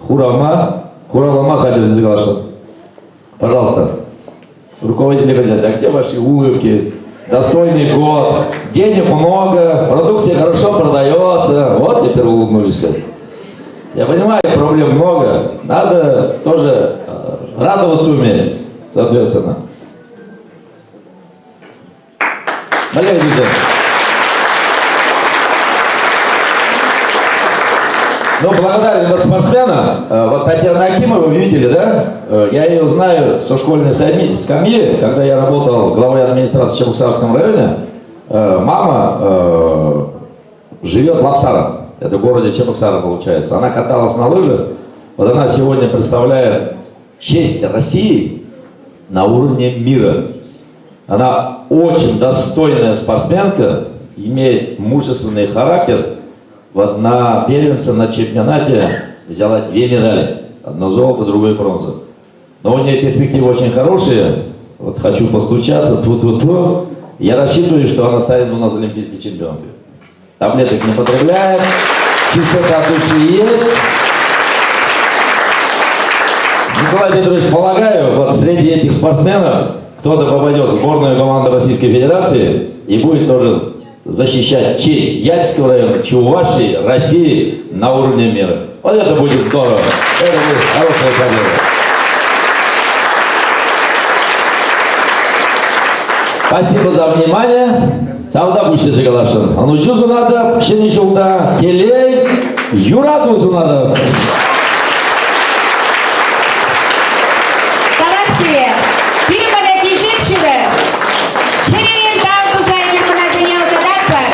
Хурама, хуравлама хатӗр тесе каласшӑн. Пожалуйста. Руководители хозяйства, где ваши улыбки? Достойный год, денег много, продукция хорошо продается. Вот теперь улыбнулись. Я понимаю, проблем много. Надо тоже радоваться уметь, соответственно. Валерий Дудин. Ну, благодарен вот спортсмена. Вот Татьяна Акимова, вы видели, да? Я ее знаю со школьной скамьи, когда я работал главой администрации в Чебоксарском районе. Мама живет в Лапсарах. Это в городе Чебоксары получается. Она каталась на лыжах. Вот она сегодня представляет честь России на уровне мира. Она очень достойная спортсменка, имеет мужественный характер. Вот на первенце, на чемпионате взяла две медали. Одно золото, другое бронза. Но у нее перспективы очень хорошие. Вот хочу постучаться, тьфу-тьфу-тьфу. Я рассчитываю, что она станет у нас олимпийской чемпионкой. Таблеток не потребляет, чистота души есть. Николай Петрович, полагаю, вот среди этих спортсменов кто-то попадет в сборную команду Российской Федерации и будет тоже защищать честь Яльского района, Чувашии, России на уровне мира. Вот это будет здорово. Это будет хорошая победа. Спасибо за внимание. Тавтапуҫ тесе каласшӑн. Ӑнӑҫу сунатӑп ҫӗнӗ ҫулта, телей, юрату сунатӑп. Тавах сире. Пирӗн пата килсех ҫӳрӗр. Чӗререн тав туса эпир хӑнасене ӑсататпӑр.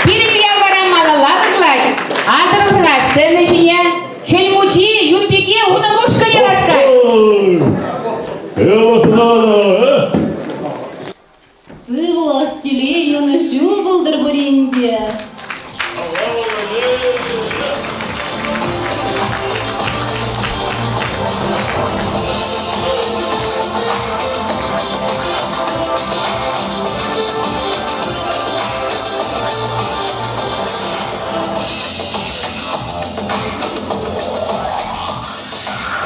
Пирӗн уяв вара малалла тӑсӑлать. Асӑрхӑр-ха, сцена ҫине Хӗл Мучи, Юрпике, унӑн ушкӑнӗ васкать. Сывлӑх, телей, ӑнӑҫу пултӑр пурин те.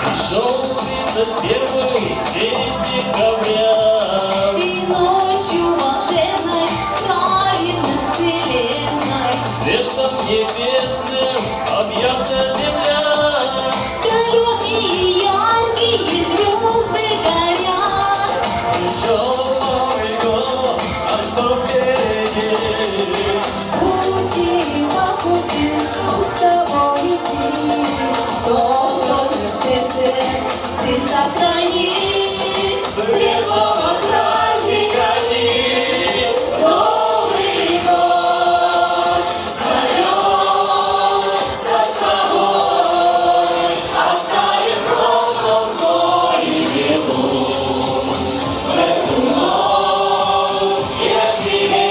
Пришел 31 день декабря. И ночью волшебной тает. что впереди. Пути по пути, с тобой идти, то, что ты в сердце, ты сохрани. Светлого праздника дни, Новый год собьется с тобой, оставив в прошлом зло и беду. В эту ночь я тебе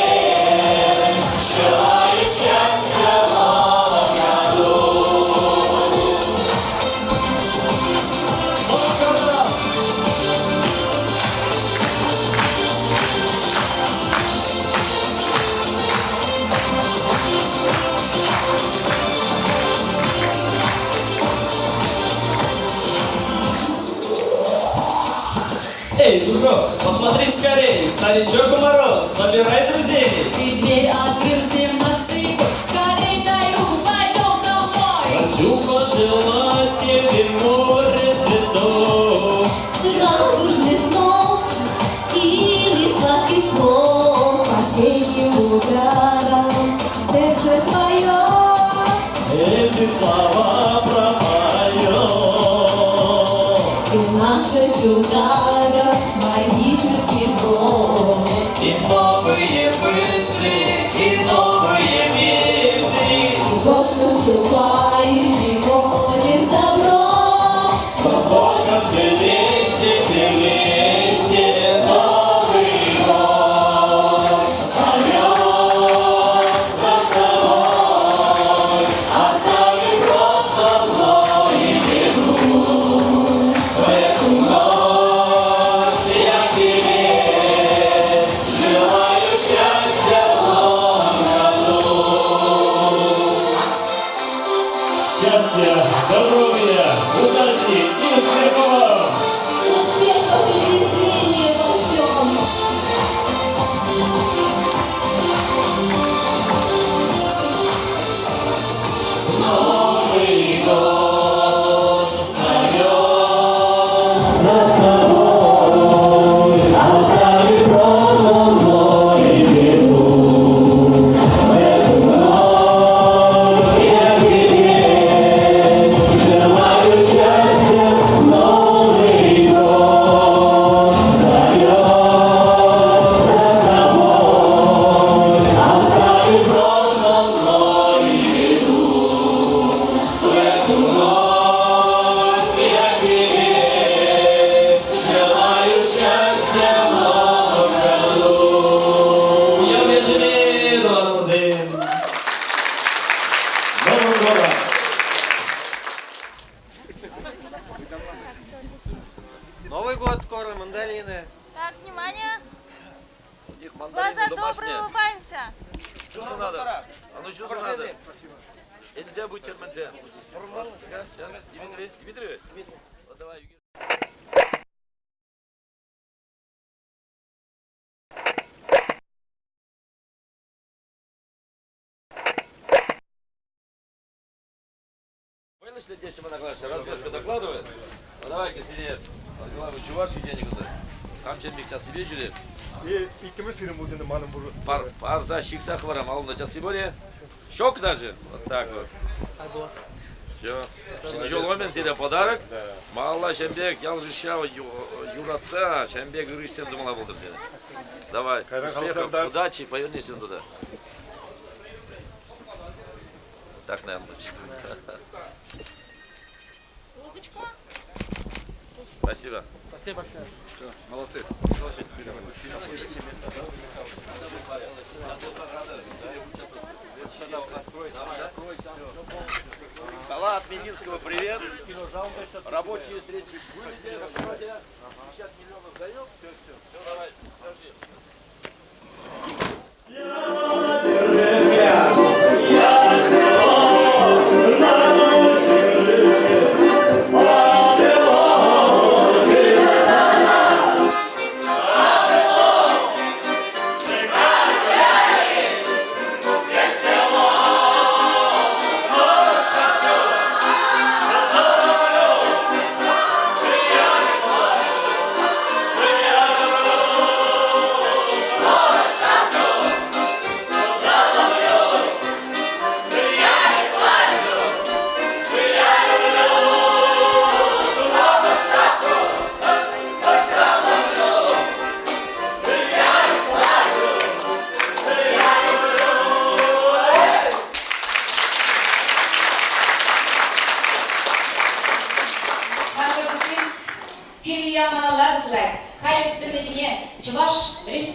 желаю счастья в новом году. Эй, дружок, посмотри скорей, старичок Мороз, собирай друзей. Ты дверь открыл всем мосты, скорей дай руку, пойдем со мной. Хочу пожелать тебе море цветов. Радужных снов или сладких слов, Последним ударом сердце твое. Эти слова пропоем. И наших ударов магический гром. И новые мысли, и новые песни. Год наступающий будет добро. Но только все вместе, все вместе Новый год собьется с тобой, оставив прошлое зло и беду. В эту ночь я тебе желаю счастья в новом году. Счастья, здоровья, удачи и успехов вам! Успехов и везения во всем. Новый год собьется с тобой, оставив прошлое зло и беду. В эту ночь я тебе желаю счастья, Новый год собьется с тобой, оставив прошлое зло и беду. В эту ночь я тебе желаю счастья в новом году. Я Новым годом! Новый год скоро, мандарины. Так, внимание. У них Глаза мандарины добрые, домашние. улыбаемся. Что надо? А ну что надо? Нельзя быть черманзе. Сейчас, Дмитрий, Дмитрий. Вот давай, Югир. Вынесли здесь, Разведка докладывает. Ну давай-ка, Сергей, от главы Чувашии денег Там чем час вечере. И иккӗмӗш сирӗн пултӑн манӑн пур. Пар, парса ҫыхса хӑварам, алында часы более. Щек даже. Вот так вот. Все. Ҫӗнӗ ҫул умӗн сире подарок. Малла ҫембек, ял жища, юратса, ҫембек ырыҫсем думала булдыр сире. Давай, успехов, удачи, повернись вон туда. Так, наверное, лучше. Улыбочку. Спасибо. Спасибо большое. Молодцы. Халат Мединского привет. Рабочие встречи были вроде. 50 миллионов даем. Все, все. Все, давай, скажи. Thank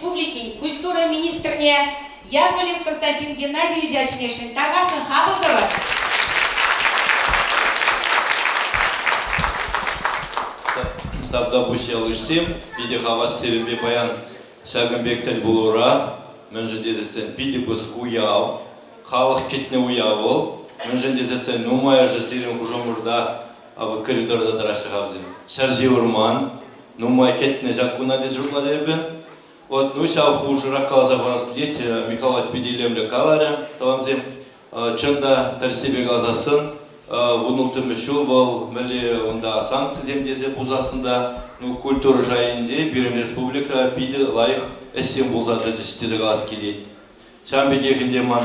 Республикин культура министрне Яковлев Константин Геннадьевича чӗнесшӗн. Тархасшӑн хапӑл тӑвӑр. Тавтапуҫ ялйышсем, питӗ хавас сирӗнпе паян ҫакӑн пек тӗл пулура. Мӗншӗн тесессӗн питӗ пысӑк уяв, халӑх кӗтнӗ уяв вӑл. Мӗншӗн тесессӗн нумайӑшӗ сирӗн хушӑмӑрта вӑл коридорта тӑраҫҫӗ-ха вӗсем. Ҫӗрҫи вӑрман, нумай кӗтнӗ ҫак куна тесе шутлатӑп эпӗ. Вот, ну ҫав хушӑрах каласа парас килет, Михалач питӗ илемлӗ каларӗ, тӑвансем. Чӑн та, тӗрӗссипе каласассӑн, вунулттӑмӗш ҫул вӑл мӗнле унта санкцисем тесе пулсассӑн та, ну, культура шайӗнче пирӗн республикӑра питӗ лайӑх ӗҫсем пулса тӑчӗҫ тесе калас килет. Ҫавӑн пекех ӗнтӗ ман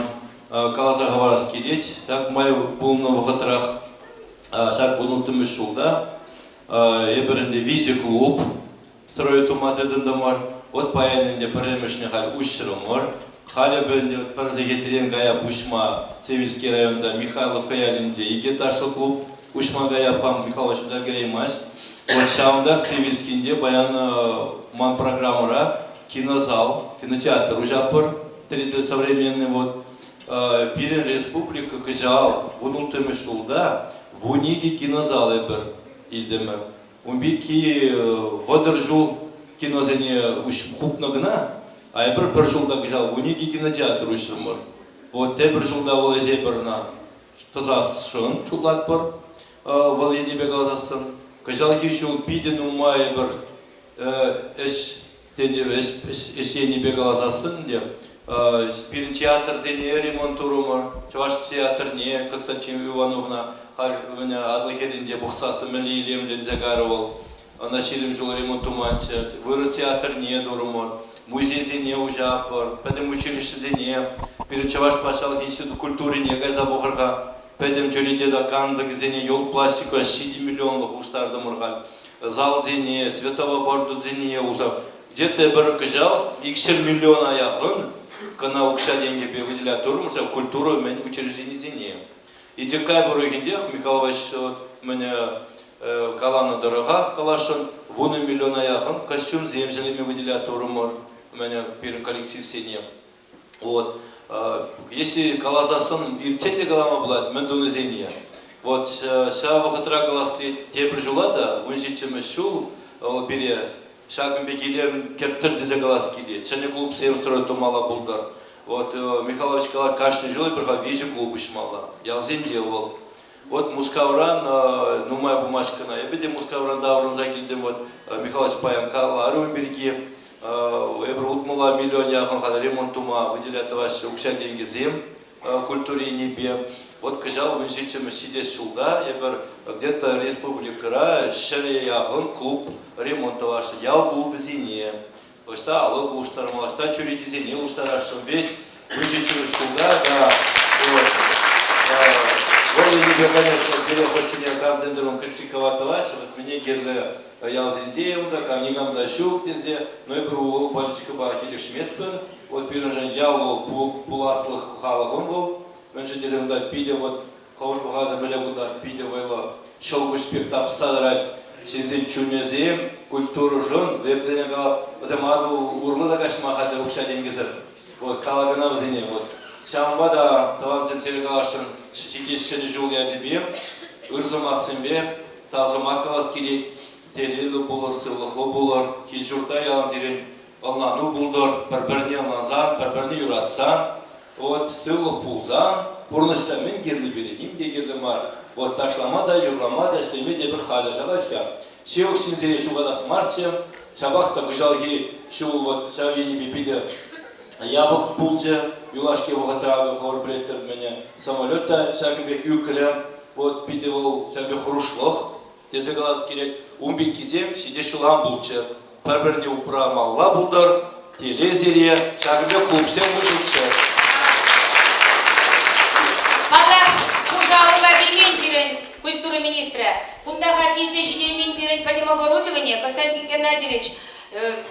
каласа хӑварас килет, ҫак май пулнӑ вӑхӑтрах ҫак вунулттӑмӗш ҫулта эпир ӗнтӗ виҫӗ клуб строй тума тытӑнтӑмӑр. Вот паян ӗнтӗ пӗрремӗшне халь уҫрӑмӑр. Халӗ ӗнтӗ пӗр сехетрен кая пуҫма Цивильский районта Михайловка ялӗнче икӗ ташлӑ клуб уҫма кая пам Михайлович унта кӗреймасть. Вот ҫавӑнтах Цивильскинче паян ман программӑра кинозал, кинотеатр уҫатпӑр, 3D современный вот. Пирӗн республика кӑҫал вунулттӑмӗш ҫулта вуникӗ кинозал эпир илтӗмӗр. Ун пекки 30 ҫул киносене хупнӑ кӑна, а эпир пӗр ҫулта кӑҫал вуникӗ кинотеатр уҫрӑмӑр. Вот тепӗр ҫулта вӑл ӗҫе пӗр ӑна тӑсасшӑн шутлатпӑр. Вӑл енӗпе каласассӑн кӑҫалхи ҫул питӗ нумай пӗр ӗҫ тенӗ ӗҫ енӗпе каласассӑн ӗнтӗ пирӗн театрсене ремонт турӑмӑр. Чӑваш театрне Константин Ивановна халь Атӑл хӗрринче пӑхсассӑн мӗнле илемленсе кайрӗ вӑл. Ӑна 20 ҫул ремонт туманччӗ. Вырӑс театрне турӑмӑр, музейсене уҫатпӑр, пӗтӗм училищӗсене, пирӗн Чӑваш патшалӑх институт культурине кайса пӑхӑр-ха. Пӗтӗм чӳрече кантӑкӗсене йӑлт пластика 7 миллионлӑх улӑштартӑмӑр халь. Залсене, светофорсене уса. Где-то пӗр кӑҫал 200 миллиона яхӑн кӑна укҫа-тенкӗпе выделять турӑмӑр ҫав культура мӗн учрежденисене. И декабрь уйӑхӗнчех Михаил Иванович вот мӗн каланӑ тӑрӑхах каласшӑн, вунӑ миллиона яхӑн костюмсем ҫӗлеме выделять турӑмӑр мӗн пирӗн коллективсене. Вот. Если каласассӑн ирччен те калама пулать мӗн тунисене. Вот ҫав вӑхӑтра калас килет тепӗр ҫула та, вунҫиччӗмӗш ҫул вӑл пире ҫакӑн пек илем кӗрттӗр тесе калас килет. Ҫӗнӗ клубсем строить тумалла пултӑр. Вот Михайлович калать, кашни ҫул эпир халь виҫӗ клуб уҫмалла. Ялсенче вӑл. Вот Мускавран нумай пулмасть кӑна. Эпӗ те Мускавран таврӑнса килтӗм. Вот Михайлович паян каларӗ ун пирки. Эпир утмӑла миллион яхӑн халь ремонт тума выделять тӑваҫҫӗ укҫа-тенкӗсем культура енӗпе. Вот кӑҫал вунҫиччӗмӗш ҫитес ҫулта эпир где-то республикӑра ҫӗре яхӑн клуб ремонт тӑвасшӑн, ял клубӗсене. Ӑҫта алӑк улӑштарма, ӑҫта чӳречесене улӑштарасшӑн. Весь вунҫиччӗмӗш ҫулта та вот, вӑл енӗпе, конечно, пире хӑш чухне камсем критиковать тӑваҫҫӗ, вот мне кирлӗ ялсенче унта кам никам та ҫук тесе, но эпир вӑл политикӑпа килӗшместпӗр. Вот пирӗншӗн ял вӑл пуласлӑх халӑхӑн вӑл. Мӗншӗн тесен унта питӗ вот хӑвӑрт пӑхатӑр мӗнле кунта питӗ вӑйлӑ ҫӑлкуҫ пек тапса тӑрать. Ҫынсен чунӗсем культурӑшӑн, вӗсене калап, вӗсем Атӑл урлӑ та каҫма хатӗр укҫа-тенкӗсӗр. Вот калакана вӗсене вот. Ҫавӑнпа та тӑвансем сире каласшӑн ҫитес Ҫӗнӗ ҫул ячӗпе ыр сӑмахсемпе тав сӑмах калас килет. Телейлӗ пулӑр, сывлӑхлӑ пулӑр, кил-ҫуртра ялан сирӗн ӑнлану пултӑр, пӗр-пӗрне ӑнлансан, пӗр-пӗрне юратсан, вот сывлӑх пулсан пурнӑҫра мӗн кирли пире ним те кирлӗ мар. Вот ташлама та, юрлама та, ӗҫлеме те пӗр хатӗр ҫапах-ҫке. Ҫывӑх ҫынсене ҫухатас марччӗ. Ҫапах та кӑҫалхи ҫул вот ҫав енӗпе питӗ япӑх пулчӗ. Юлашки вӑхӑтра акӑ хӑвӑр пӗлетӗр мӗне самолет та ҫакӑн пек ӳкрӗ. Вот питӗ вӑл ҫав пек хӑрушлӑх тесе калас килет. Ун пеккисем ҫитес ҫул ан пулччӑр. Пӗр-пӗрне упрамалла пултӑр, телей сире, ҫакӑн пек клубсем уҫӑлччӑр. Паллах, пушӑ алӑпа килмен пирӗн культура министрӗ. Кунта-ха килсе ҫитеймен пирӗн пӗтӗм оборудование Константин Геннадьевич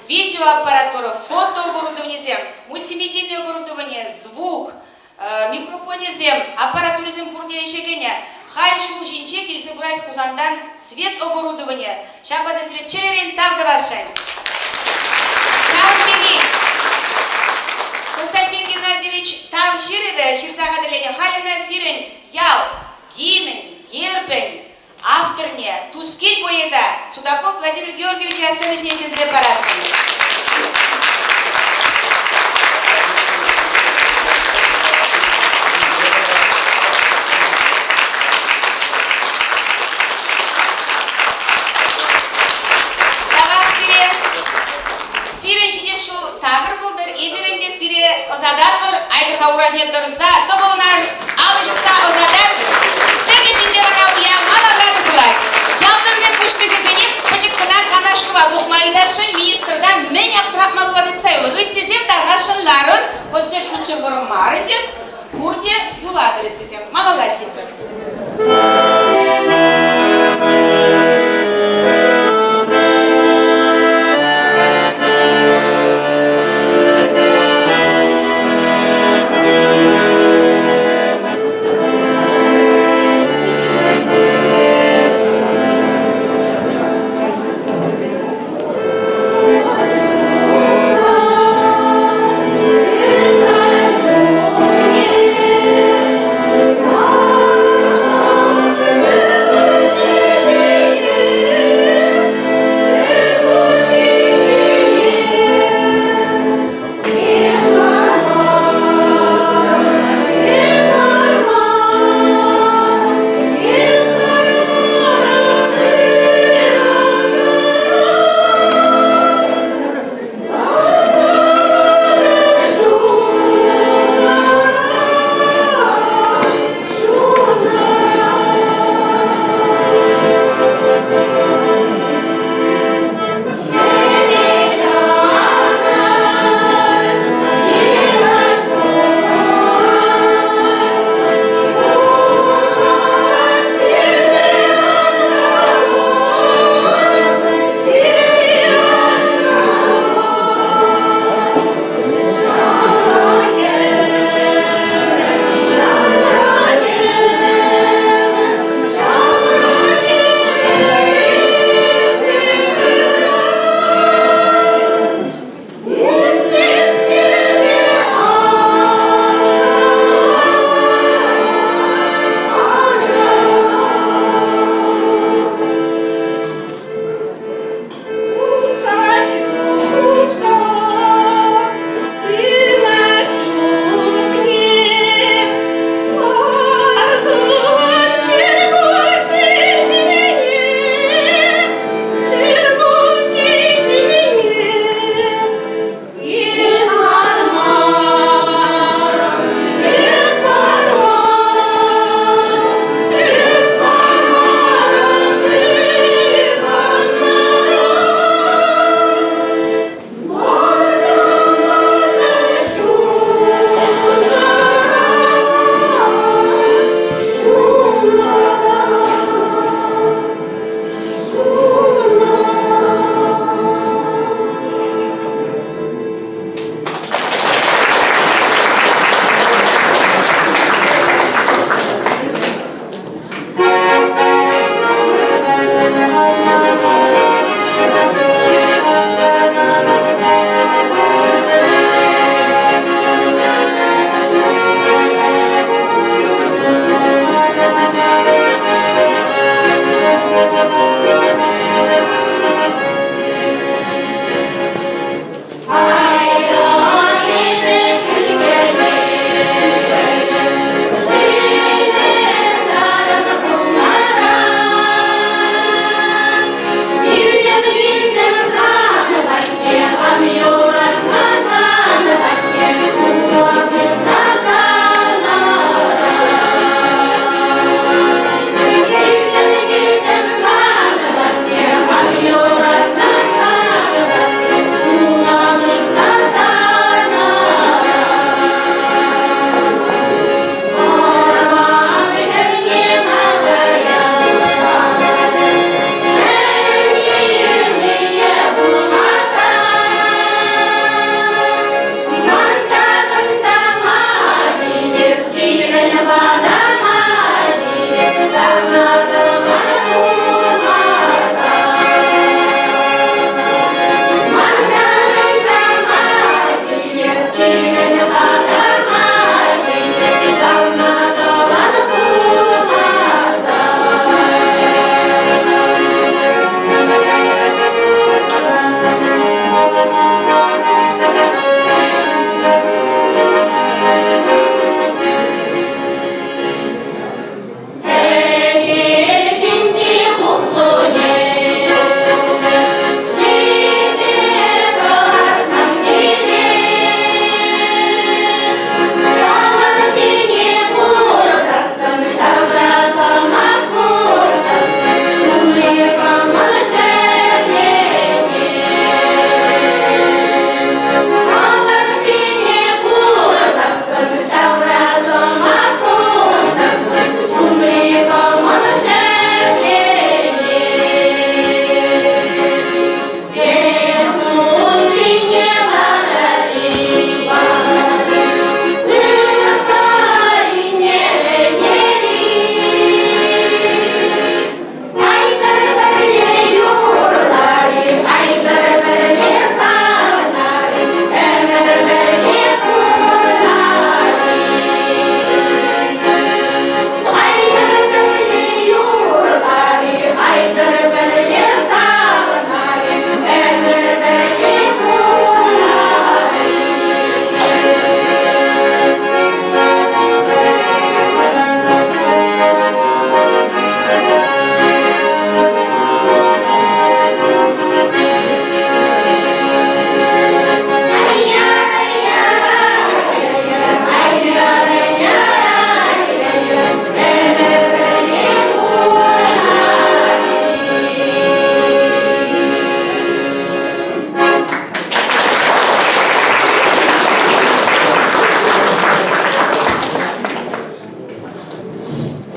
видеоаппаратура, фотооборудованисем, мультимедийное оборудование, звук, Микрофонӗсем, аппаратурисем пурте ӗҫе кӗнӗ. Халь ҫул ҫинче килсе пырать Хусантан свет оборудование. Ҫавӑнпа та сире чӗререн тав тӑвасшӑн. Ҫавӑн пекех. ҫырӑвӗ ҫырса хатӗрленӗ. Халь ӑна сирӗн ял гимн, гербӗн авторне, Тускил поэта Судаков Владимир Георгиевича сцена ҫине чӗнсе парасшӑн. Тавах сире. Сирӗн ҫитес ҫул такӑр пултӑр, эпир ӗнтӗ сире ӑсататпӑр. Айтӑр-ха ура ҫине тӑрса, тӑвӑлна алӑ ҫупса ӑсатар. Сцена ҫинче вара уяв малалла тӑсӑлать. Ял тӑрӑхӗн пуҫлӑхӗсене пӗчӗк кӑна канашлӑва тухма ыйтасшӑн министртан мӗн аптӑратма пулать ыйтса юлӑр. Ыттисем тархасшӑн ларӑр, концерт шутсӑр вӑрӑм мар ӗнтӗ. Пурте юлатӑр ыттисем. Малалла ӗҫлетпӗр.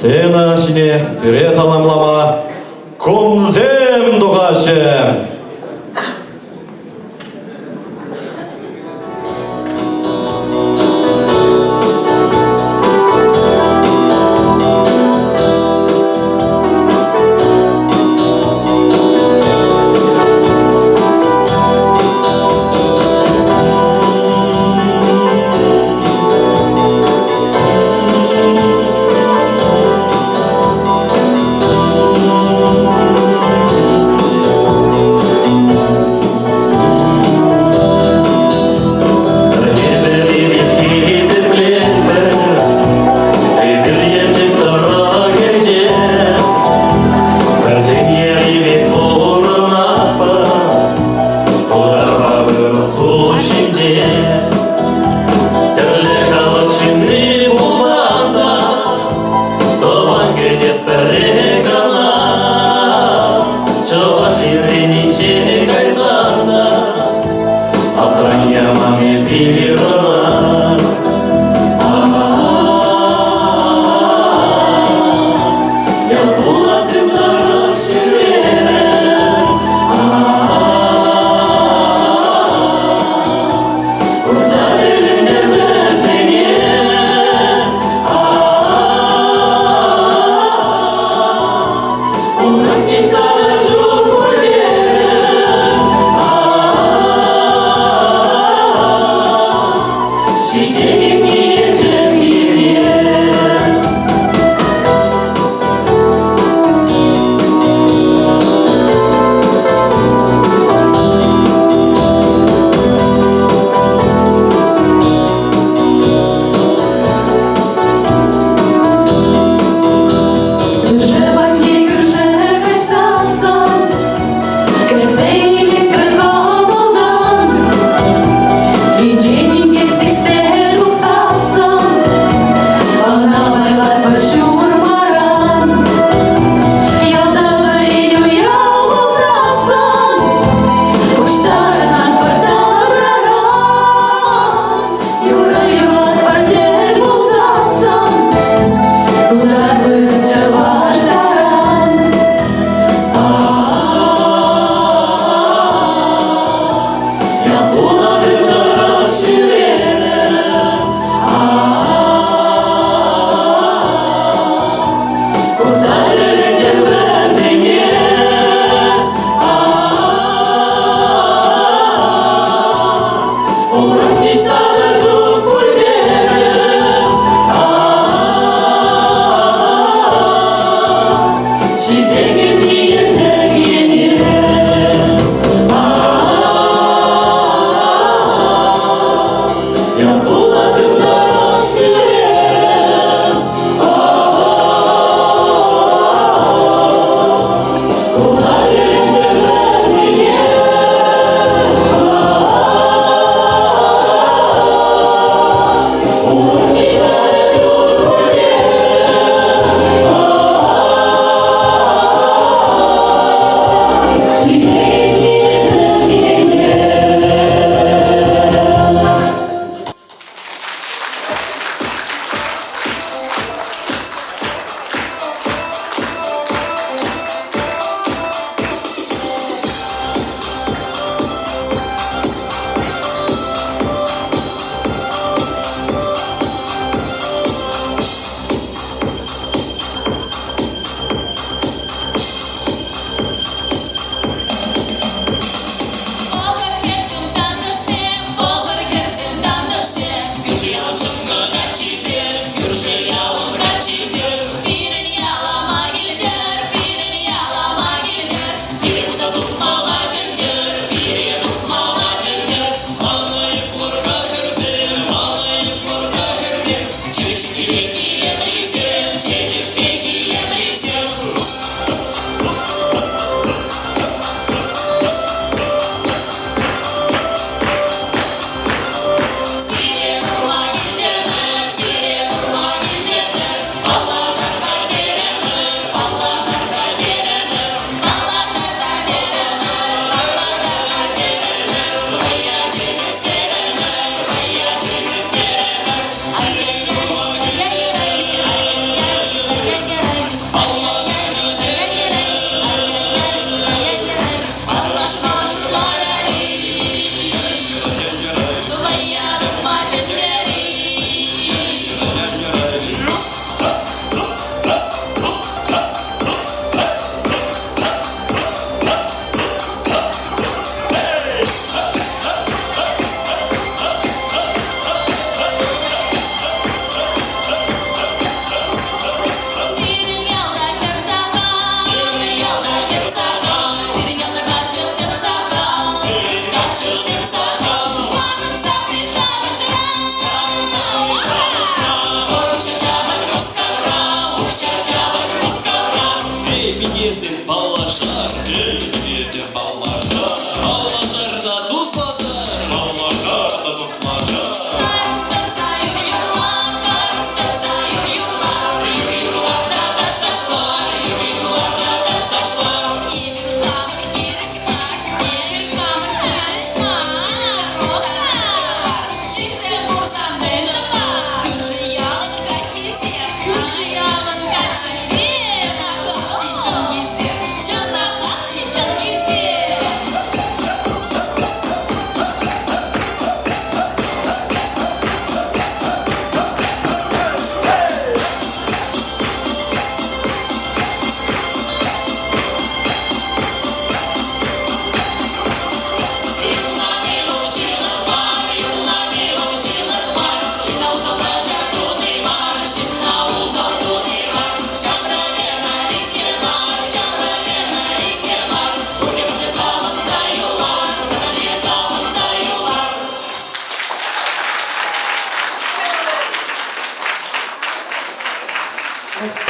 Сцена ҫине пире саламлама кумсем тухаҫҫӗ.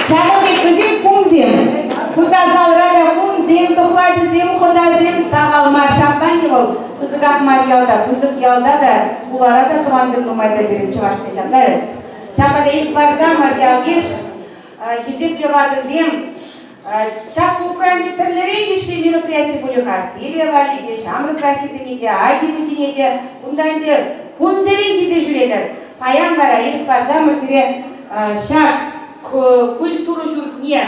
Ҫакӑн пек вӗсем кумсем. Кунта залра та кумсем, тӑхлачӑсем, хӑтасем сахал мар. Ҫапла-и вӑл пысӑках мар ялта, пысӑк ялта та, хулара та тӑвансем нумай та пирӗн чӑвашсен ҫапла вӗт. Ҫапла та ир парсамӑр ял-йыш, хисеплӗ ватӑсем, ҫак клубра ӗнтӗ тӗрлӗрен йышши мероприяти пулӗ-ха. Сире валли те, ҫамрӑкраххисене те, ачи-пӑчине те кунта ӗнтӗ кунсерен килсе ҫӳретӗр. Паян вара ирӗк парсамӑр сире ҫак культура ҫуртне,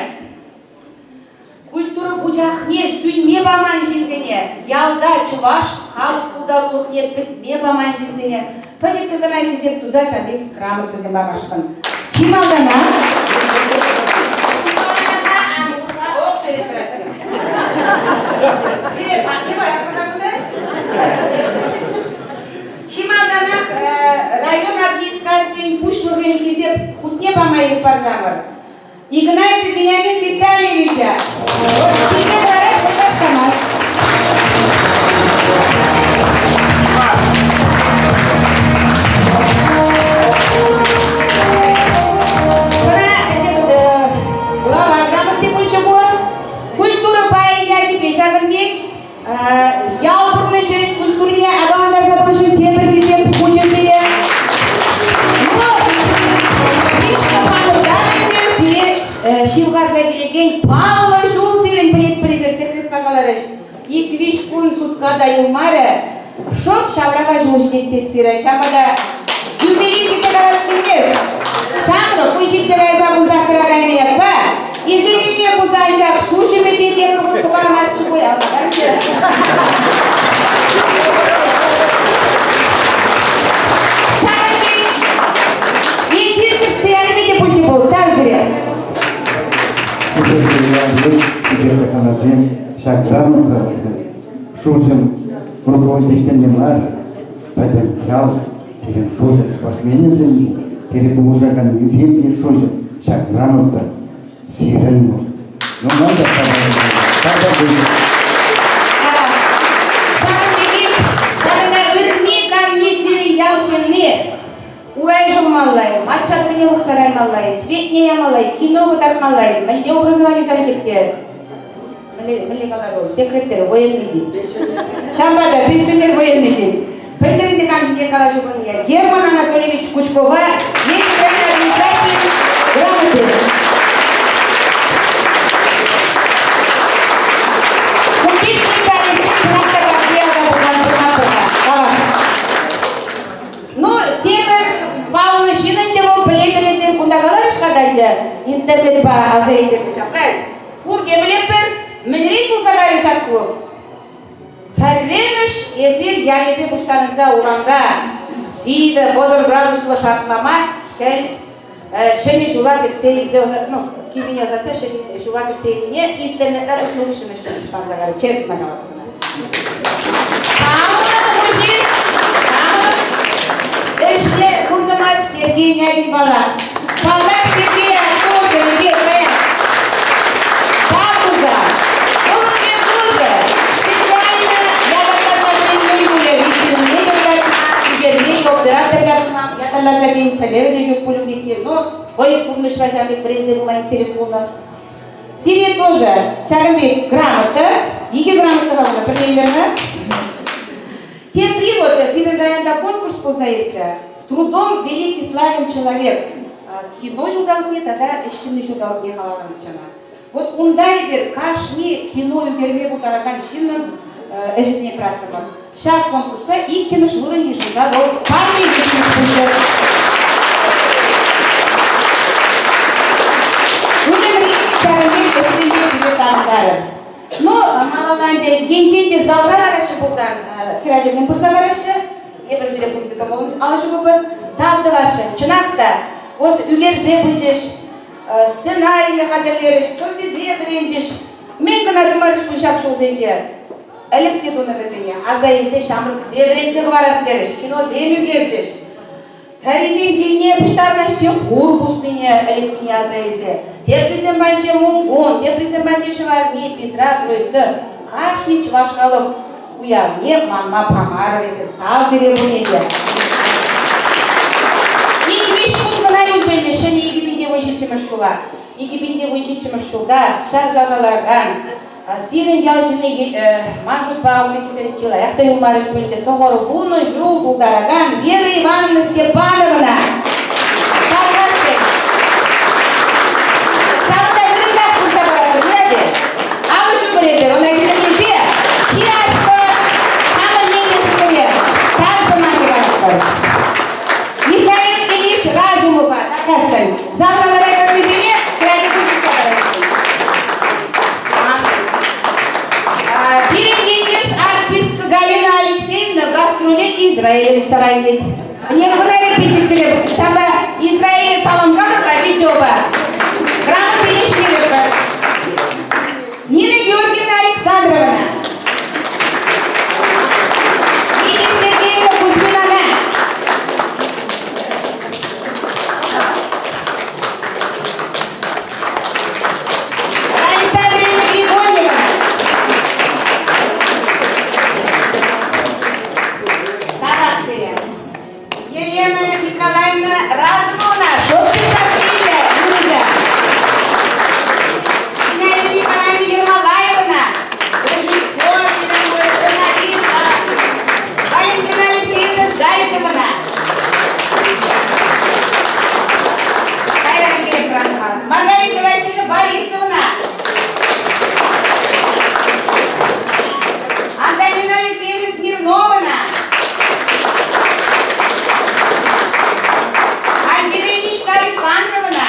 культура вучахне сӳнме паман ҫынсене, ялта чӑваш халӑх пултарулӑхне пӗтме паман ҫынсене пӗчӗккӗ кӑна хисеп туса ҫав пек грамотӑсем памашкӑн. Чи малтанах Чи малтанах район администрацийӗн пуҫлӑхӗн хисеп хутне пама ирӗк парсамӑр. Игнатьев Вениамин Витальевича вӑл ҫитсе тӑрать, вӑл васкамасть. Кӑна ӗнтӗ глава грамоти пулчӗ ку. Культура пайӗ ячӗпе ҫакӑн пек Ял пурнӑҫӗн культурине аталантарса пынӑшӑн тепӗр хисеп хучӗсене ну, лично хамӑртан ӗнтӗ сире ҫывхарса килекен паллӑ ҫул сирӗн пӗлетпӗр эпир секретпа каларӗҫ. Ик-виҫ кун сутка та юлмарӗ. Шӑп ҫаврака ҫул ҫитет тет сире. Ҫавӑнпа та юбилей тесе калас килмест. Ҫамрӑк кун ҫинче кайса пулсах тӑракан ятпа эсир килме пулсан ҫак шуҫӑмӗ те тепӗр хут хӑпармастчӗ пуль, Ҫакӑн пек эсир кӗтсе янине те пулчӗ пул. Тав сире. Хисеплӗ хӑнасем, ҫак грамота Шуҫӑм руководительне мар, пӗтӗм ял пирӗн Шуҫӑм спортсменӗсем те, пире пулӑшаканнисем те Шуҫӑм ҫак грамота сирӗн вӑл. Ну, ман та тата Ҫакӑн пекех ҫакӑнта ырми-канми сирӗн ял ҫынни урай шӑлмалла-и, мачча тӑрне лӑхса каймалла-и, светне ямалла-и, кино кӑтартмалла-и, мӗнле образовани тет Мӗнле калать вӑл? Секретарь военный тет. Ҫавӑнпа та пенсионер военный тет. Пӗлтӗр ӗнтӗ кам ҫинчен калаҫу пулнине. Герман Анатольевич Кучкова Елчӗк район администрацийӗн грамоти. Кунти специалистсем чӑнах та кашни ялта пулсан пурӑнатпӑр-ха. Тавах. Ну, тепӗр паллӑ ҫын ӗнтӗ вӑл, пӗлетӗр эсир, кунта каларӗҫ-ха та ӗнтӗ, интернетпа аса илтерсе ҫапла. Пурте пӗлетпӗр, мӗнрен пулса кайрӗ ҫак клуб? Пӗрремӗш эсир ялӗпе пуҫтарӑнса урамра сивӗ 30 градуслӑ шартлама хӗл ҫӗнӗ ҫула кӗтсе илсе ну, киввине ӑсатса ҫӗнӗ ҫула кӗтсе илнине интернетра тухнӑ хыҫҫӑн ӗҫ пуҫланса кайрӗ, честно калатӑп ӑна. Камӑн хуҫи, камӑн ӗҫне куртӑмӑр Сергей Нягин вара. Паллах, Сергея тоже пекре. Тав туса, унӑн ертӳҫӗ специально ятарласа вӗренмен пулӗ, иккӗнне те кӑтартма, ӳкерме, оператор ятма, ятарласа тен пӗлӗвӗ те ҫук пуль ун пекки, но хӑй пурнӑҫра ҫав пек вӗренсе пыма интерес пулнӑ. Сире тоже ҫакӑн пек грамота, икӗ грамота панӑ, пӗрне илер-ха. Тепри вот пирӗн районта конкурс пулса иртрӗ. Трудом великий славен человек кино ҫулталӑкне тата ӗҫ ҫынни ҫулталӑкне халалланӑччӗ ӑна. Вот унта эпир кашни кино ӳкерме пултаракан ҫыннӑн ӗҫӗсене тӑратрӑмӑр. Ҫак конкурса иккӗмӗш вырӑн йышӑнса вӑл парнене тивӗҫ пулчӗ. Унӑн ҫакӑн пек ӗҫлеме пире савӑнтарӗ. Ну, малалла ӗнтӗ енчен те залра лараҫҫӗ пулсан, хӗрачасем пырса лараҫҫӗ. Эпир сире пурте кӑмӑллӑн алӑ ҫупӑпӑр. Тав тӑваҫҫӗ. Чӑнах та, вот ӳкерсе пычӗҫ, сценарине хатӗрлерӗҫ, сӑввисене вӗренчӗҫ. Мӗн кӑна тумарӗҫ пуль ҫак ҫулсенче. Ӗлӗк те тунӑ вӗсене, аса илсе ҫамрӑксем вӗрентсе хӑварас терӗҫ, киносем ӳкерчӗҫ. Пӗрисен килне пуҫтарнӑ те хур пуснине ӗлӗкхине аса илсе, теприсем патӗнче Мункун, теприсем патӗнче Ҫӑварни, Петра, Троица. Кашни чӑваш халӑх уявне манма памарӑр эсир, тав сире пурне те. Ик-виҫ кун кӑна юлчӗ ӗнтӗ ҫӗнӗ 2017-мӗш. 2017-мӗш ҫула. 2017-мӗш ҫулта ҫак залра ларакан сирӗн ял ҫынни, ман шутпа, ун пеккисем чылаях та юлмарӗҫ пуль ӗнтӗ, 90 ҫул тултаракан Вера Ивановна Степановна. Тархасшӑн. Ҫавӑнта вырӑнтах пырса паратӑр, юрать-и? Алӑ ҫупӑр эсир, ӑна хисеплесе чи аслӑ хамӑр ентешсене тав сӑмахӗ калатпӑр. Михаил Ильич Разумова тархасшӑн. Залра лараканнисене хӗрачасем тытса параҫҫӗ. Пирӗн ентеш артистка Галина Алексеевна гастроле Израиле тухса кайнӑ тет. Ӗнер кӑна репетицире ҫапа Израиле салам калӑр-ха видеопа. Грамотине ҫитеретпӗр. Нина Георгиевна Александровна. Лидия Сергеевна Кузьминана. Раиса Андреевна Григорьева. Тарасия. Елена Николаевна Разумовна, Шопкин Сасиля, юрӑҫа. Зинаида Николаевна Ермолаевна, режиссер, сценарист. Валентина Алексеевна Зайцевна. Кайран килет Маргарита Васильевна Борисовна. Антонина Алексеевна Смирнована. Альбина Ильинична Александровна.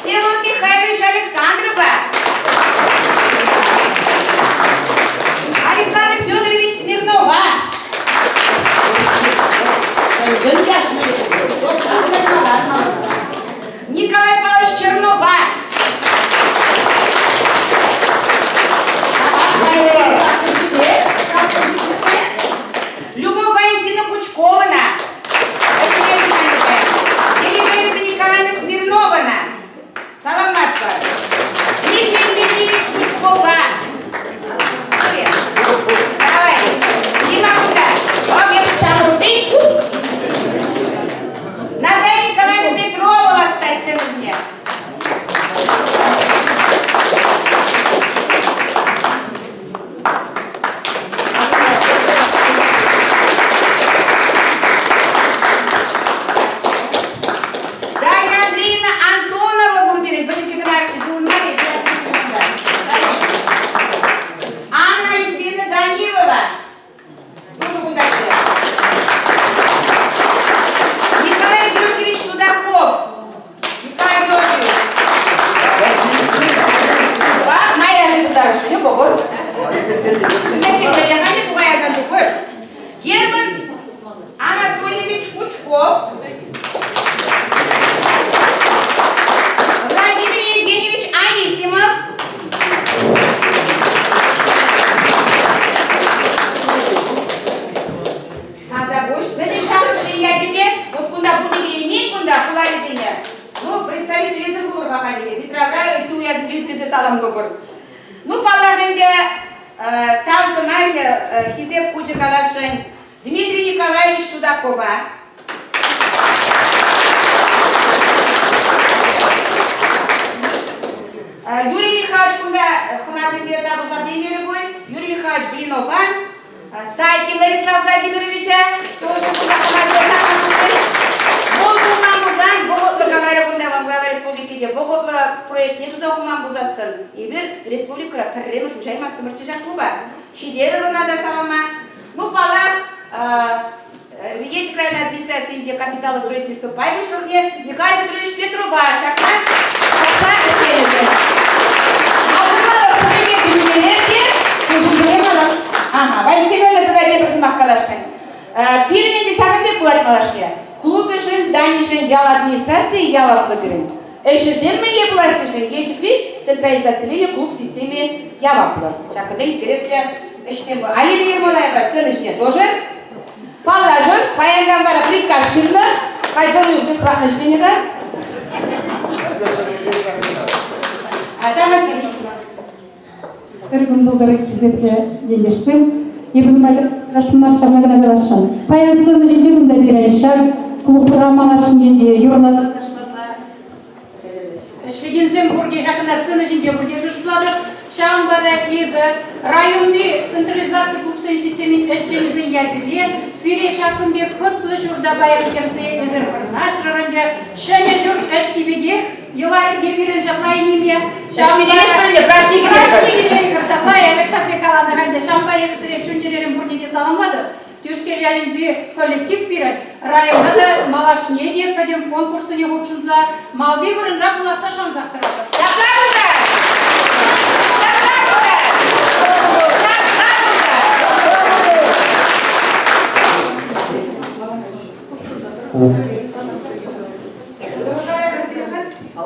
Всеволод Михайлович Александрова. Александр Федорович Смирнова. Николай Павлович Чернова. Любовь Валентина Кучкована. Елизавета Николаевна Смирнована. Саламатпӑр. Дмитрий Дмитриевич Кучкова. Давай. Дима кунта. О, эс ҫамрӑкри. Наталья Николаевна Петрова ластать сцену Дарья Андреевна Антонова пур пирӗн пӗчӗккӗ кӑна артисчӗ Анна Алексеевна Данилова тоже кунтаччӗ. Николай Георгиевич Судаков. Николай Георгиевич. Герман Анатольевич Пучков. Владимир Евгеньевич Анисимов. Тавтапуҫ. Пӗтӗм ҫамрӑксен ячӗпе вот кунта пурне килеймен кунта хуларисене. Ну, представителӗсем пулӑр-ха халӗ. Питравра ытти уявсенче ыттисем саламлӑпӑр. Ну, паллах ӗнтӗ, тав сӑмахӗ хисеп хучӗ каласшӑн Дмитрий Николаевич Судакова. Юрий Михайлович кунта хӑнасемпе татӑлса темерӗ пуль. Юрий Михайлович Блинова, Сайкин Владислав Владимировича тоже кунта хӑнасем татӑлчӗҫ. Вӑл пулман пулсан, вӑхӑтлӑ каларӗ кунта вӑл глава республики те, вӑхӑтлӑ проектне туса хуман пулсассӑн, эпир республикӑра пӗрремӗш уҫаймастӑмӑрччӗ ҫак клуба. Ҫитерӗр ӑна та салама. Ну, паллах, Елчӗк район администрацийӗнче капиталлӑ строительство пай пуҫлӑхне Михаил Петрович Петрова ҫакна ҫакса ӗҫленӗшӗн. Асӑннӑ сӗнӳне чӗнмелле те, куҫӑмсене манӑн. Ага, Валентина Семеновна тата тепӗр сӑмах каласшӑн. Пирӗн ӗнтӗ ҫакӑн пек пулать малашне. Клубӗшӗн, зданишӗн ял администрацийӗ яваплӑ пирӗн. Ӗҫӗсем мӗнле пулассишӗн Елчӗкри централизациленӗ клуб системи яваплӑ. Ҫакӑнта интереслӗ ӗҫсем пур. Алина Ермолаева сцена ҫине тоже паллашӑр. Паянтан вара приказ ҫырнӑ. Халь пӗр уйӑх бесплатно ӗҫленӗ-ха. Пӗр кун пултӑр хисеплӗ ентешсем. Эпӗ нумай страшмар ҫавна кӑна каласшӑн. Паян сцена ҫинче кунта пирӗн ҫак. клубра малашне те юрласа ташласа ӗҫлекенсем пурте ҫакна сцена ҫинче пурте шутлатӑп. Ҫавӑнпа та эпӗ районти централизаци клубсен системин ӗҫченӗсен ячӗпе сире ҫакӑн пек хӑтлӑ ҫурта паян кӗрсе эсир вырнаҫрӑр ӗнтӗ. Ҫӗнӗ ҫурт ӗҫки пекех йӑла-йӗрке пирӗн ҫапла ӗнеме. Ӗҫки теместпӗр ӗнтӗ, праҫник Праҫник илетпӗр, ҫапла ӗлӗк ҫак пек каланӑ ӗнтӗ. Ҫавӑнпа эпӗ сире чун-чӗререн пурне те саламлатӑп. Тӳскел ялӗнчи коллектив пирӗн районта та малашне те пӗтӗм конкурссене хутшӑнса малти вырӑнра пуласса шансах тӑратӑп. Ҫапла пултӑр! Ҫапла пултӑр! Ҫапла пултӑр!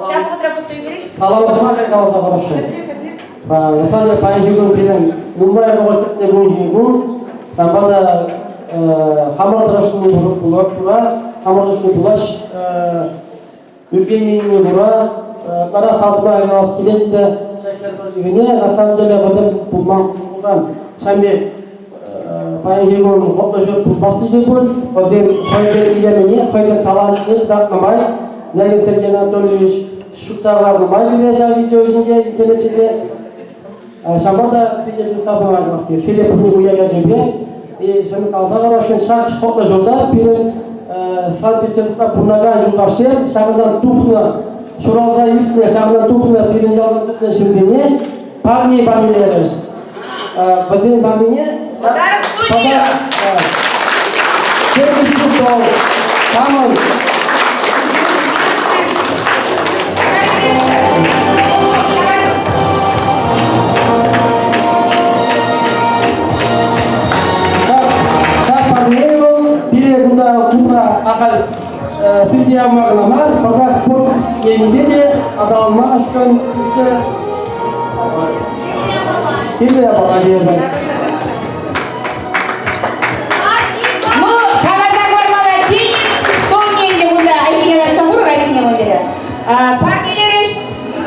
Ҫак вӑхӑтра фото ӳкерӗҫ. Саламлама каласа парасшӑн. Васаня паянхи кун пирӗн нумай вӑхӑт кӗтнӗ кунхи кун. Ҫавӑнпа та хамӑр тӑрӑшни пула, хамӑр тӑрӑшни пулас ӳркенменнине кура ытларах тав калас килет те ҫак хӗр на самом деле вӗсем пулман пулсан ҫав пек паянхи кун хӑтлӑ ҫурт пулмасси те пуль. Вӗсем хӑйсен илемне, хӑйсен талантне кӑтартнӑ май Леонид Сергей Анатольевич ҫутта кӑларнӑ май пире ҫав видео ҫинче интернет ҫинче ҫавӑнпа та питӗ юртаса Сире пурне уяв ячӗпе и каласа каласшӑн ҫак хӑтлӑ ҫурта пирӗн Санкт-Петербургра пурӑнакан юлташсем ҫакӑнтан тухнӑ, ҫуралса ӳснӗ, ҫакӑнтан тухнӑ пирӗн ялтан тухнӑ ҫынсене парне парнелерӗҫ. Вӗсен парнине Подарок студию! Камӑн Ҫак парне вӑл пире кунта клубра ахаль сӳтсе явма кӑна мар, пӑртак спорт енӗпе те аталанмашкӑн питӗ кирлӗ япала тейӗпӗр. Ну, каласа хӑвармалла, теннис столне ӗнтӗ кунта айккине лартса хурӑр, айккине мӑнтере. Парнелерӗҫ.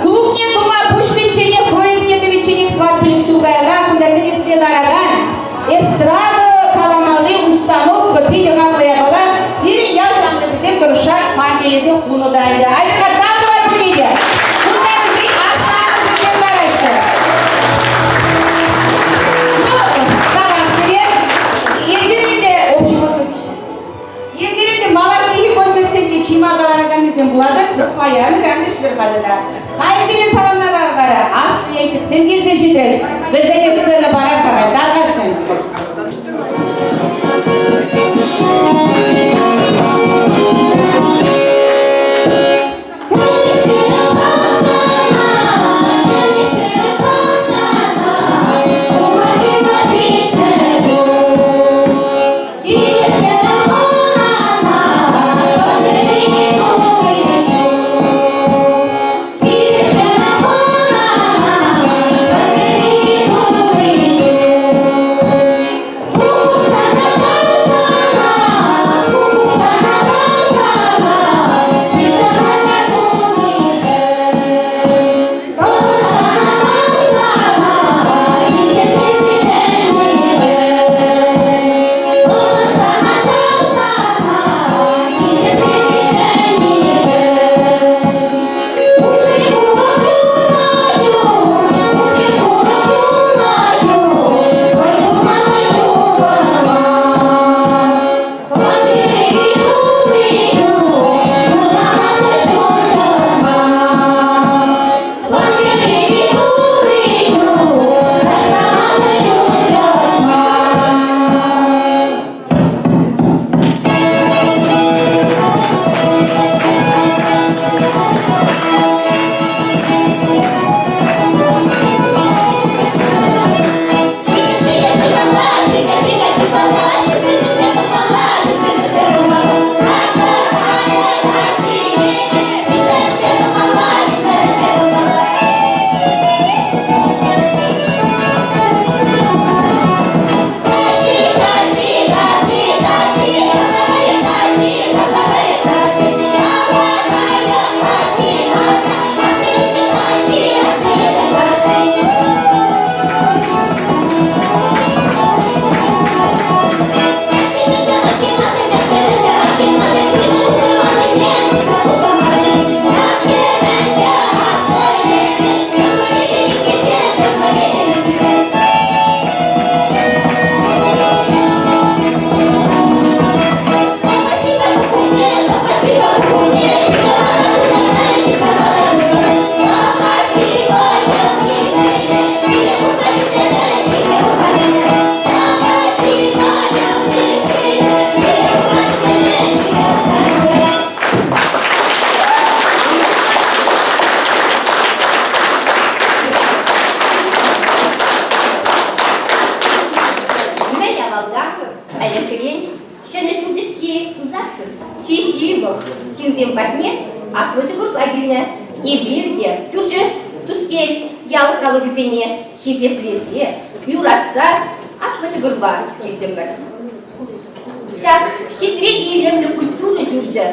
Клубне тума пуҫличченех, проектне тӑвичченех тӑват-пилӗк ҫул каялла кунта кӗтесре ларакан эстрада каламалли установка питӗ хаклӑ япала. Сирӗн ял ҫамрӑкӗсем тӑрӑшса парнелесе хунӑ та ӗнтӗ. Айтӑр-ха тав тӑвар пурне те. Кунта вӗсен ашшӗ-амӑшӗсем лараҫҫӗ. Ну, тавах сире. Эсир ӗнтӗ общий Эсир ӗнтӗ малашнехи концертсенче чи малтан лараканнисем пулатӑр, паян ыран ӗҫлӗр халӗ та. Хайсене саламлама вара аслӑ Елчӗксем килсе ҫитрӗҫ. Вӗсене сцена парар-ха, тархасшӑн. Ӗлӗкрен ҫӗнӗ ҫутӗҫки тусасшӑн чи ҫывӑх ҫынсем патне аслӑ ҫӑкӑрпа килнӗ. Эпир те кӳршӗ Тускел ял халӑхӗсене хисеплесе, юратса аслӑ ҫӑкӑрпа килтӗмӗр. Ҫак хитре те илемлӗ культура ҫурчӗ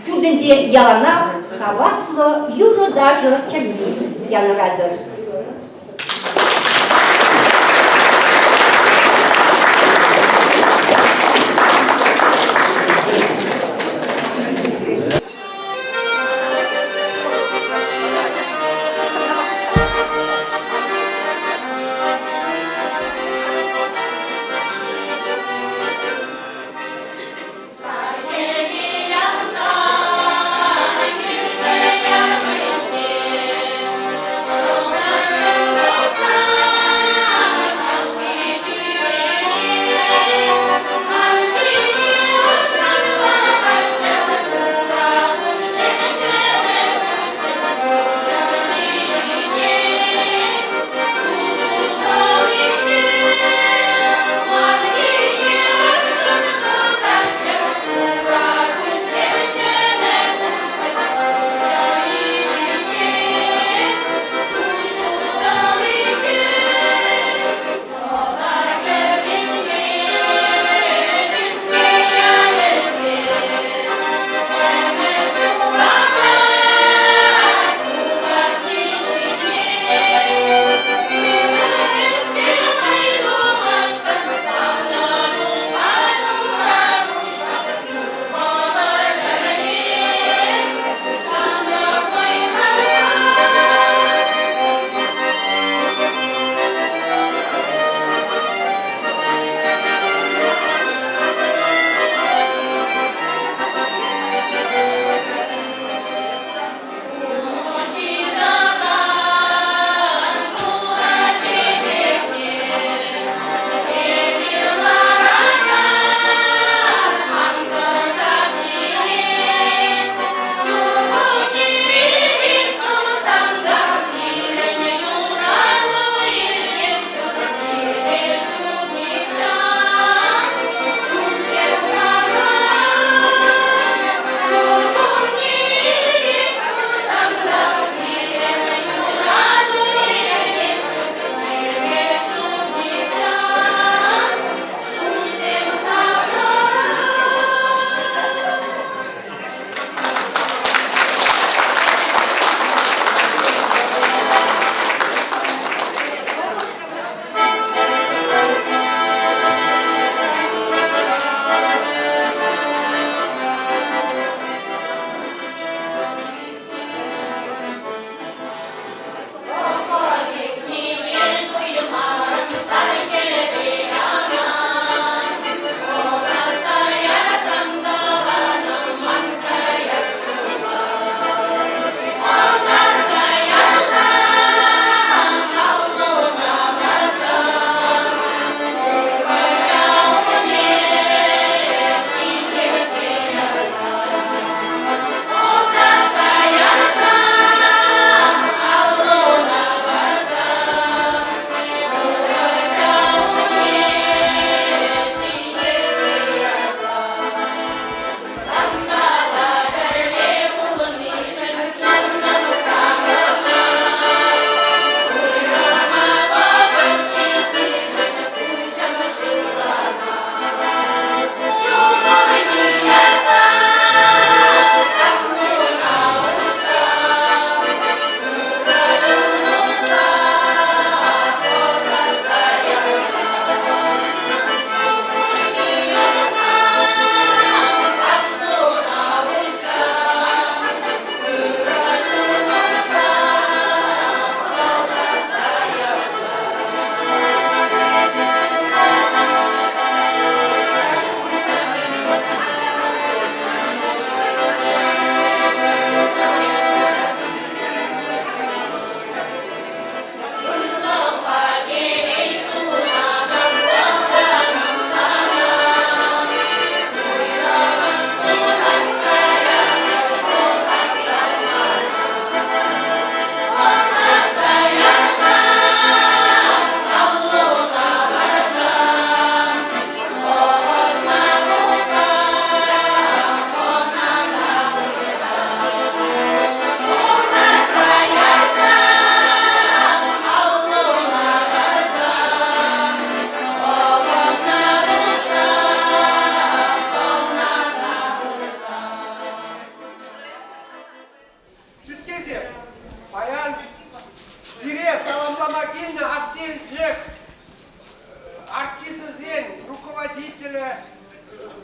ҫуртӗнче яланах хаваслӑ юрӑ-ташӑ кӗвви янӑратӑр.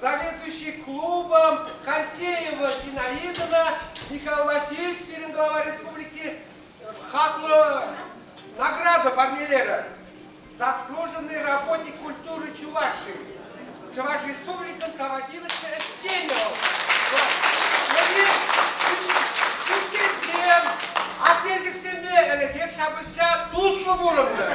заведующий клубом Кантеева Зинаидовна, Михаил Васильевич, пирӗн глава республики, хаклӑ награда парнелерӗ. Заслуженный работник культуры Чувашии. Чӑваш Республикин тава тивӗҫлӗ ӗҫченӗ вӑл. Тӳскелсем, асилчӗксемпе ӗлӗкех ҫапӑҫса туслӑ пурӑннӑ.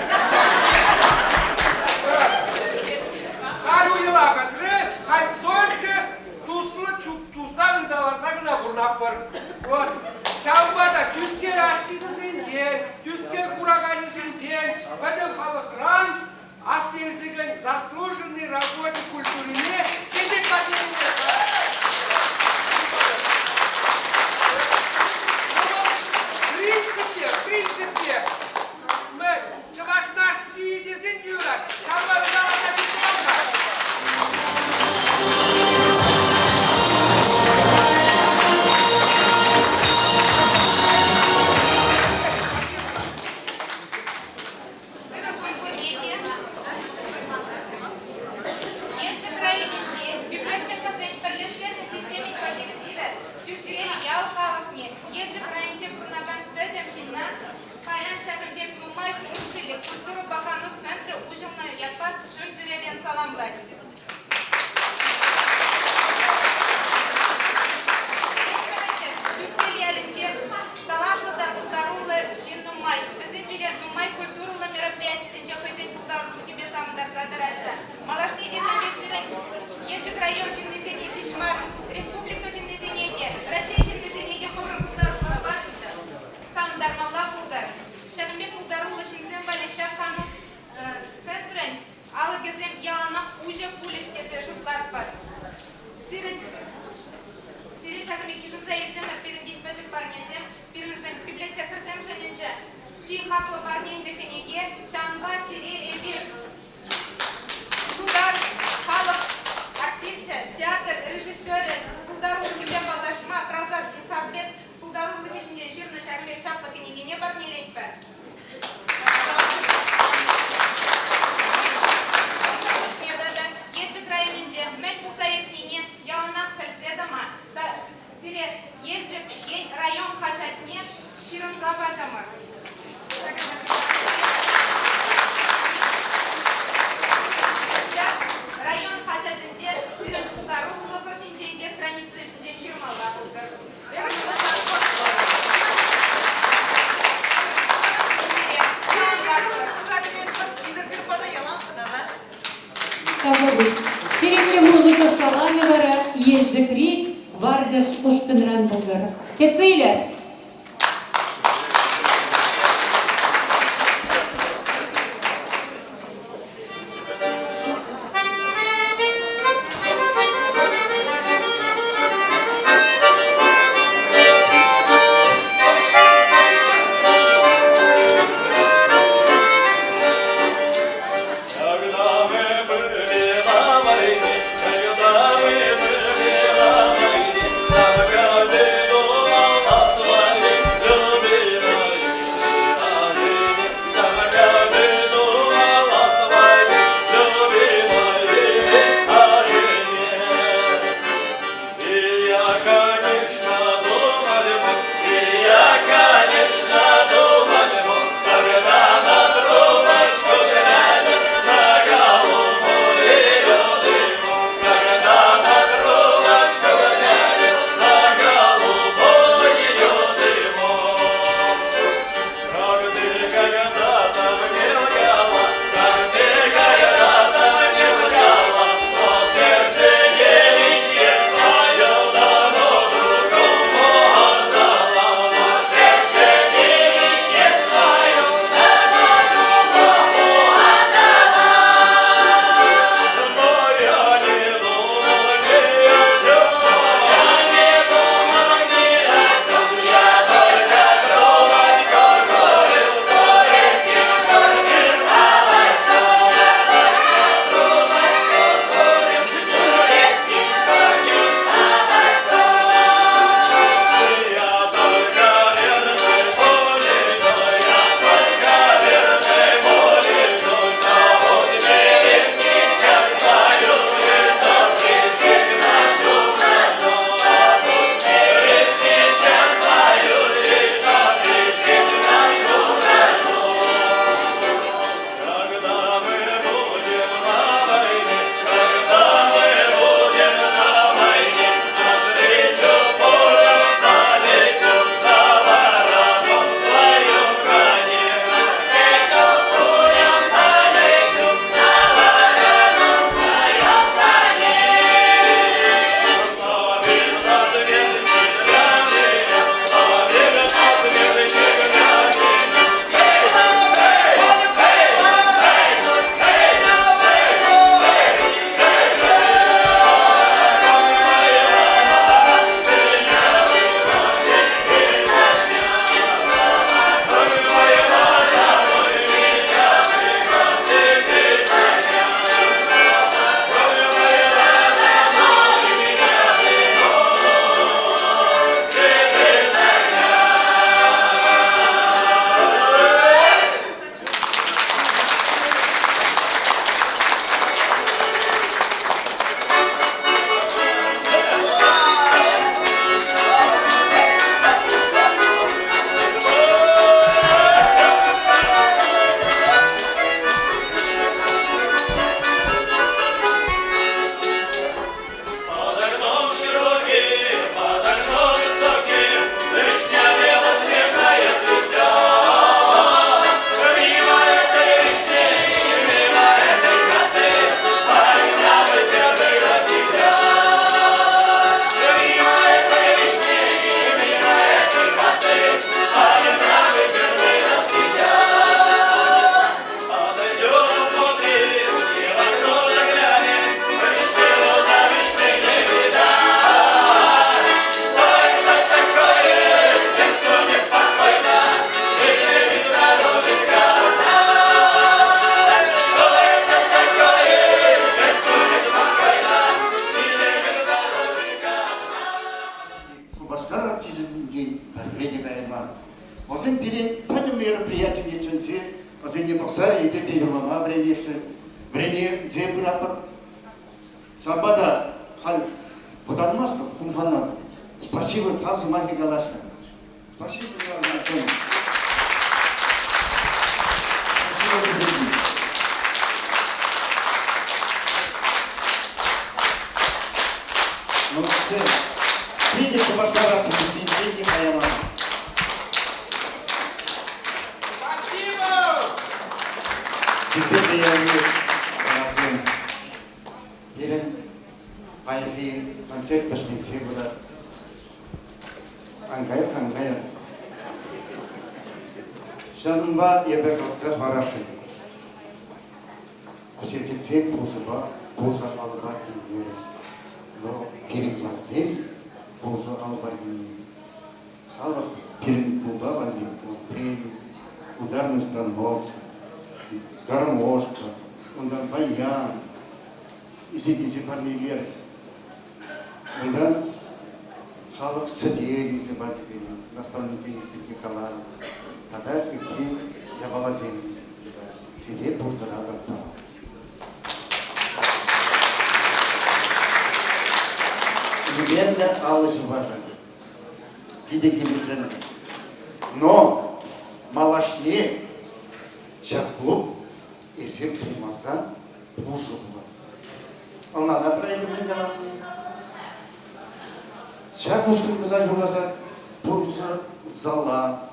Халь уйӑла пӗтрӗ, халь только туслӑ чуптуса ыталаса кӑна пурӑнатпӑр. Вот. Ҫавӑнпа та тӳскел артисчӗсенчен, тӳскел кураканӗсенчен, пӗтӗм халӑхран Ас Елчӗкӗн заслуженный работник культурине чечек парнеленӗ. В принципе, в принципе, мы чӑваш нарспийӗ тесен те юрать, ҫавӑнпа ыталаса чуптуман-ха. Ырӑ кун пурне те. Елчӗк районӗнчи библиотекӑсен пӗрлештернӗ системин коллективӗ Тӳскел ял халӑхне, Елчӗк районӗнче пурӑнакан пӗтӗм ҫынна паян ҫакӑн пек нумай функциллӗ культурӑпа кану центрӗ уҫӑлнӑ ятпа чун-чӗререн саламлать. Тӳскел ялӗнче талантлӑ та пултаруллӑ ҫын нумай. Вӗсем пире нумай культурӑллӑ мероприятисенче хӑйсен пултарулӑхӗпе савӑнтарса тӑраҫҫӗ. Малашне те ҫав пек сирӗн Елчӗк район ҫыннисене ҫеҫ мар, республика ҫыннисене те, Раҫҫей ҫыннисене те хӑвӑрӑн пултарулӑхпа савӑнтармалла пултӑр. Ҫакӑн пек пултаруллӑ ҫынсем валли ҫак кану центрӗн алӑкӗсем яланах уҫӑ пулӗҫ тесе шутлатпӑр. Сирӗн сире ҫакӑн пек йышӑнса илсемӗр пирӗнтен пӗчӗк парнесем, пирӗншӗн, библиотекарьсемшӗн ӗнтӗ чи хаклӑ парне ӗнтӗ кӗнеке. Ҫавӑнпа сире эпир тутар халӑх артисчӗ, театр режиссерӗ пултарулӑхӗпе паллашма Прасат Исатбек пултарулӑхӗ ҫинчен ҫырнӑ ҫак пек чаплӑ кӗнекене парнелетпӗр. Унсӑр пуҫне тата Елчӗк районӗнче мӗн пулса иртнине яланах пӗлсе тӑма сире Елчӗк ен район хаҫатне ҫырӑнса патӑмӑр. Ҫак район хаҫатӗнче сирӗн пултарулӑхӑр ҫинчен те страница ҫинче ҫырмалла пултӑр. Таврапуҫ. Черетлӗ музыка саламӗ вара Елчӗкри Варкӑш ушкӑнран пултӑр. Кӗтсе илер! Когда мы были на войне, когда мы были на войне, нам каждый думал о Вӗсем пире пӗтӗм мероприятине чӗнсе, вӗсене пӑхса эпир те юрлама вӗренеҫҫӗ, вӗренсе пыратпӑр. Ҫавӑнпа та халь вӑтанмастӑп, хумханатӑп. Спасибо, тав сӑмахӗ калаҫҫӗ. Спасибо, Антон. Спасибо, Сергей. Молодцы. Питӗ Шупашкар артисчӗсенчен те кая мар. Спасибо! Хисеплӗ ял-йыш, хӑнасем. Пирӗн паянхи концерт вӗҫленсе пырать. Ан кайӑр, ан кайӑр. Ҫавӑнпа эпӗ каласа хӑварасшӑн. Асилтетсем пушӑпа пушӑ алӑпа килмерӗҫ. Но пирӗн ялсем пушӑ алӑпа килмен. Халӑх пирӗн клуба валли вӑл теннис, ударный станок, гармошка, унтан баян илсе килсе парнелерӗҫ. Унтан халӑх сӗтел илсе пачӗ пире, наставник пирки каларӑм. Тата ытти япаласем те илсе пачӗ. Сире пурсӑра та тав. Илемлӗ алӑ ҫупашӑн. Питӗ килӗшрӗм. Но малашне ҫак клуб эсир пулмасан пушӑ пулать. Ӑнланатӑр эпӗ мӗн каланине? Ҫак ушкӑн кӑна юрласа пурсӑр зала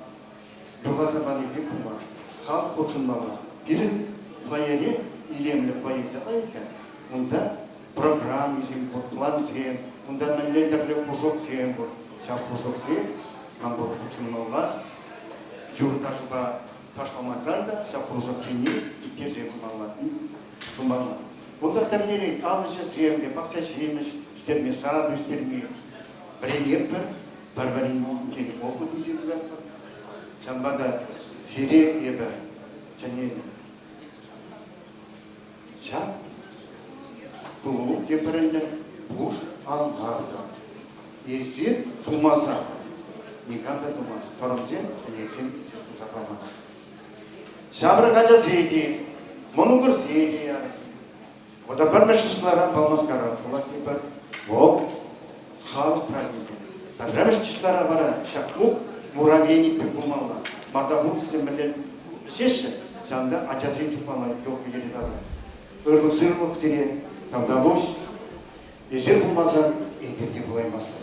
юрласа панипе пулман. Халӑх хутшӑнмалла. Пирӗн фойере илемлӗ фойе ҫапла вӗт-ха. Унта программисем пур, плансем, унта мӗнле тӗрлӗ кружоксем пур. Ҫав кружоксем ман пур хутшӑнмалла. Юрӑ-ташӑпа ташламасан та ҫав кружоксене ирттерсе пымалла. Тумалла. Унта тӗрлӗрен алӑҫӑсем те, пахча ҫимӗҫ ӳстерме, сад ӳстерме вӗренетпӗр, пӗр-пӗринчен опыт илсе пыратпӑр. Ҫавӑнпа та сире эпӗ чӗнетӗп. Ҫак клуб тепӗрӗнтӗр пуш ан лартӑр. Эсир тумасан никам та тумасть. Тӑрӑмсем, ӗнесем туса памасть. Ҫамрӑк ачасем те, мӑнукӑрсем те ярать. Вӑтӑр пӗрмӗш числара Палмаскарад пулать тепӗр. Вӑл халӑх праздникӗ. Пӗрремӗш числара вара ҫак клуб муравейник пек пулмалла. Марта вулкисем мӗнле ӗҫеҫҫӗ, ҫавӑнта ачасем чупмалла елка йӗри-тавра. Ырлӑх-сывлӑх сире, тавтапуҫ. Эсир пулмасан эпир те пулаймастпӑр.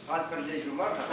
Халь пӗрле юлар-ха.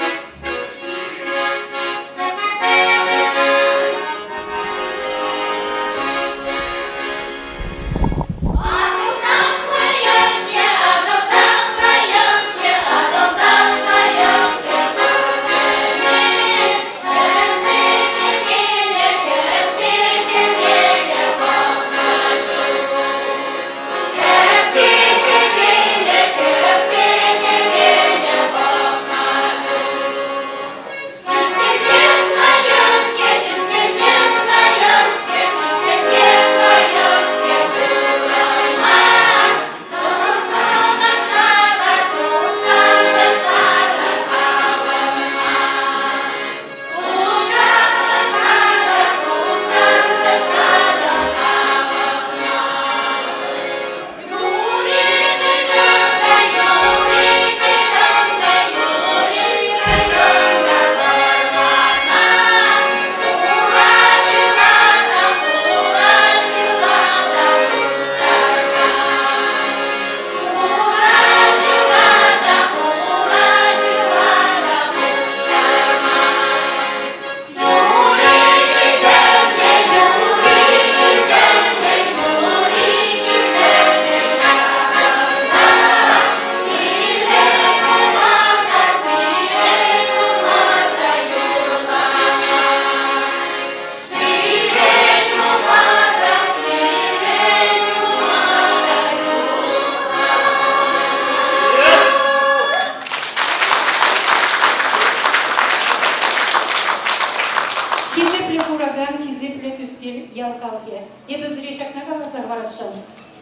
Хисеплӗ куракан, хисеплӗ Тӳскел ял халӑхӗ. Эпӗ сире ҫакна каласа хӑварасшӑн.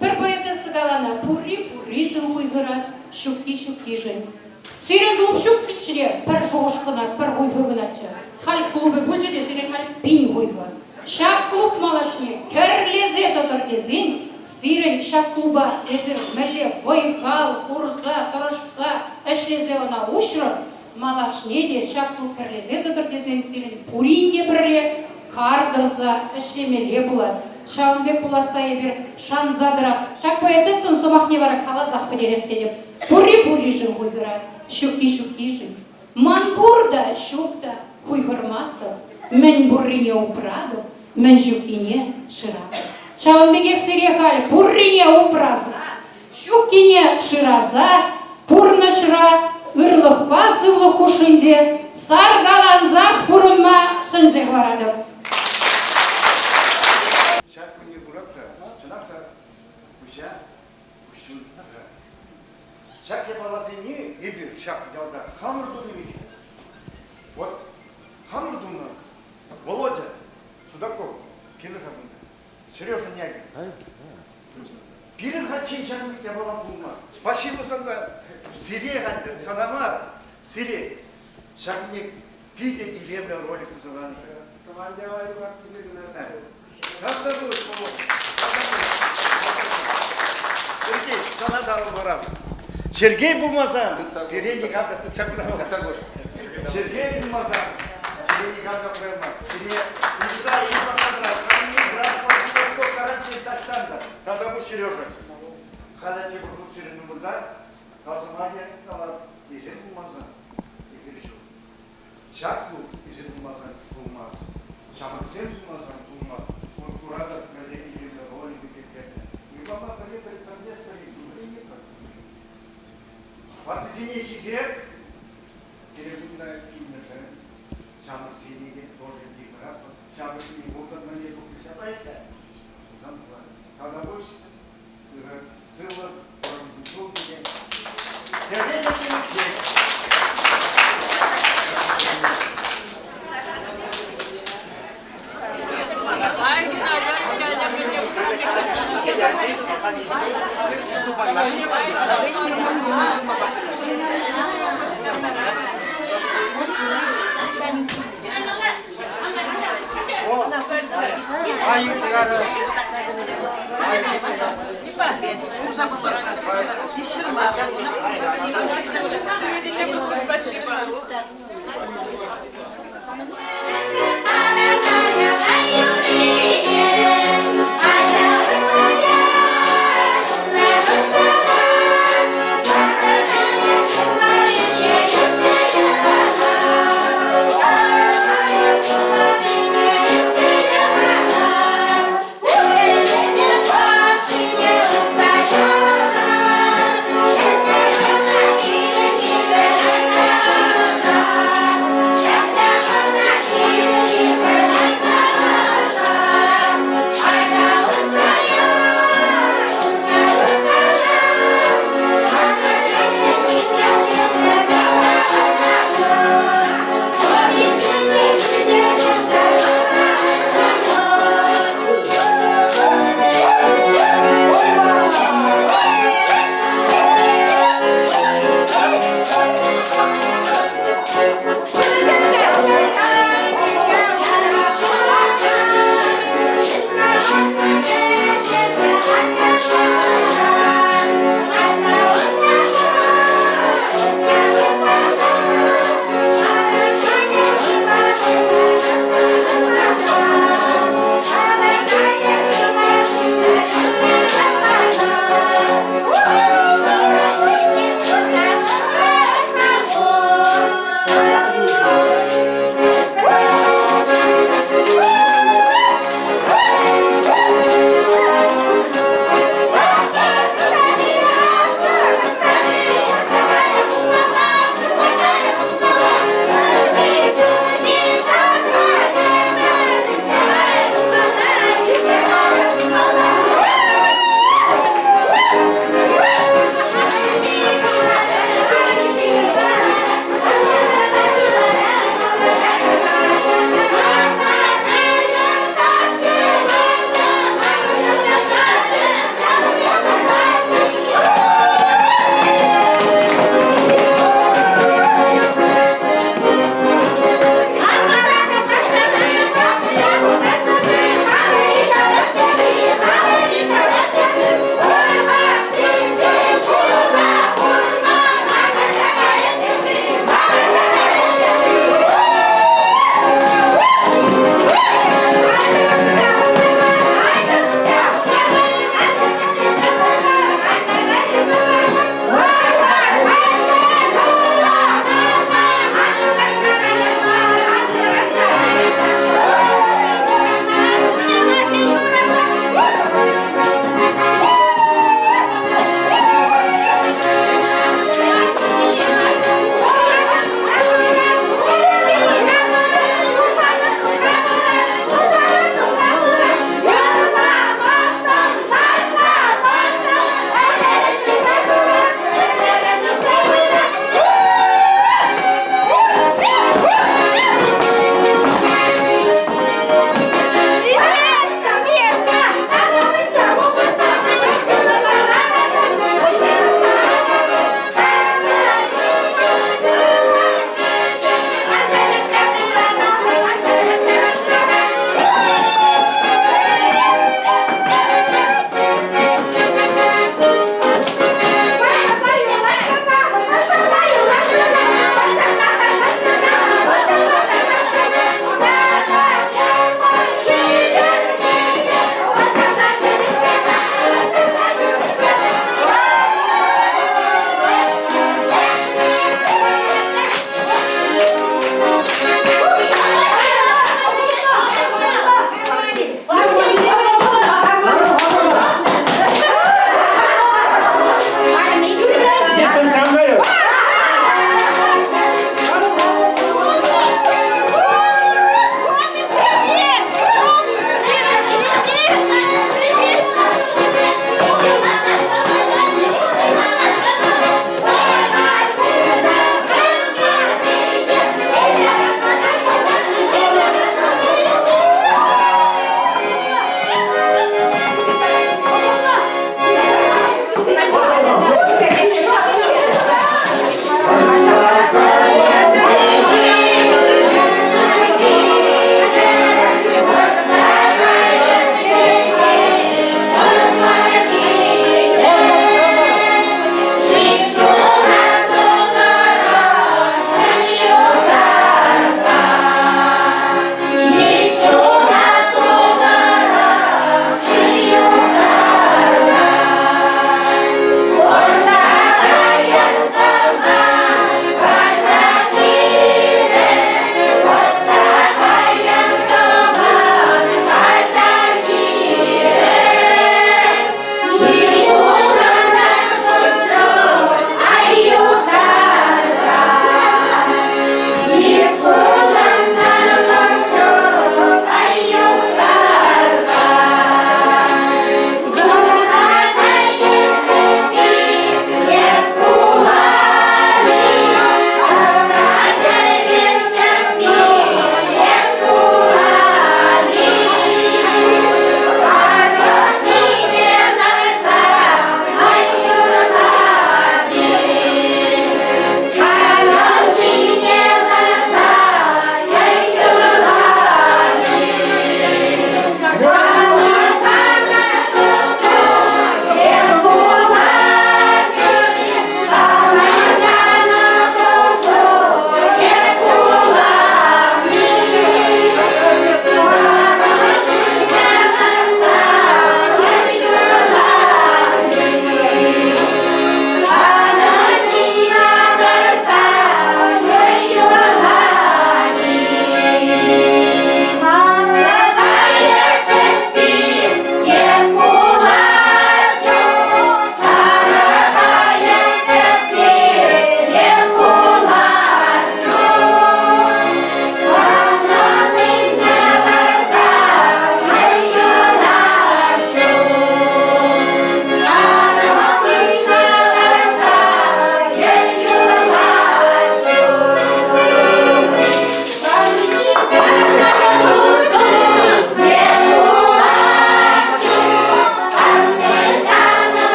Пӗр поэтесса каланӑ, пурри пурришӗн хуйхӑрать, ҫукки ҫуккишӗн. Сирӗн клуб ҫукчӗ те пӗр шухӑш кӑна, пӗр хуйхӑ кӑначчӗ. Халь клубӗ пулчӗ те сирӗн халь пин хуйхӑ. Ҫак клуб малашне кӗрлесе тӑтӑр тесен сирӗн ҫак клуба эсир мӗнле вӑй-хал хурса, тӑрӑшса ӗҫлесе ӑна уҫрӑр, малашне те ҫак клуб кӗрлесе тӑтӑр тесен сирӗн пурин те пӗрле кар тӑрса ӗҫлемелле пулать. Ҫавӑн пек пуласса эпир шанса тӑратпӑр. Ҫак поэтессӑн сӑмахне вара каласах пӗтерес тетӗп. Пурри пурришӗн хуйхӑрать, ҫукки ҫуккишӗн. Ман пур та, ҫук та, хуйхӑрмастӑп. Мӗн пуррине упратӑп, мӗн ҫуккине шыратӑп. Ҫавӑн пекех сире халь пуррине упраса, ҫуккине шыраса пурнӑҫра ырлӑхпа сывлӑх хушшинче саркалансах пурӑнма сӗнсе хӑваратӑп. Ҫак кунне курап та, чӑнах та куҫа куҫҫуль тӑрать. Ҫак япаласене эпир ҫак ялта хамӑр тунӑ вӗт. Вот хамӑр тунӑ. Володя Судаков килӗ-ха кунта. Сережа Нягин. Пирӗн хальччен ҫакӑн пек япала пулман. Спасибо сана, сире сана мар, сире ҫакӑн пек питӗ илемлӗ ролик туса панӑшӑн. Тӑван яла юратнипе кӑна. Как та будет, Володя? Сергей, сана та парам. Сергей пулмасан, пире никам та тытса пырамасть. Сергей пулмасан, пире никам та пырамасть. Пире Ниҫта Ивановна, Калининград, Владивосток, карантин таҫтан та. Тата пуҫ Сережа. Халӗ тепӗр хут сирӗн умӑрта калсӑмахӗ калап, эсир пулмасан, эпир ҫук. Ҫак клуб эсир пулмасан пулмасть. Ҫамрӑксем пулмасан пулмасть. Культура та пӗрле илемлӗ ролик ӳкернӗ. Никама пӗрле пӗлместпӗр, вӗренетпӗр. Ваттисене хисеп, пире кунта килнӗшӗн ҫамрӑксене те тоже йыхӑратпӑр. Ҫамрӑксене пулсан мӗнле тухрӗ ҫапла Пулсан пулать. Тавтапуҫ, ырӑ сывлӑх, вӑрӑм кун-ҫул сире. Хӗрсен те Спасибо.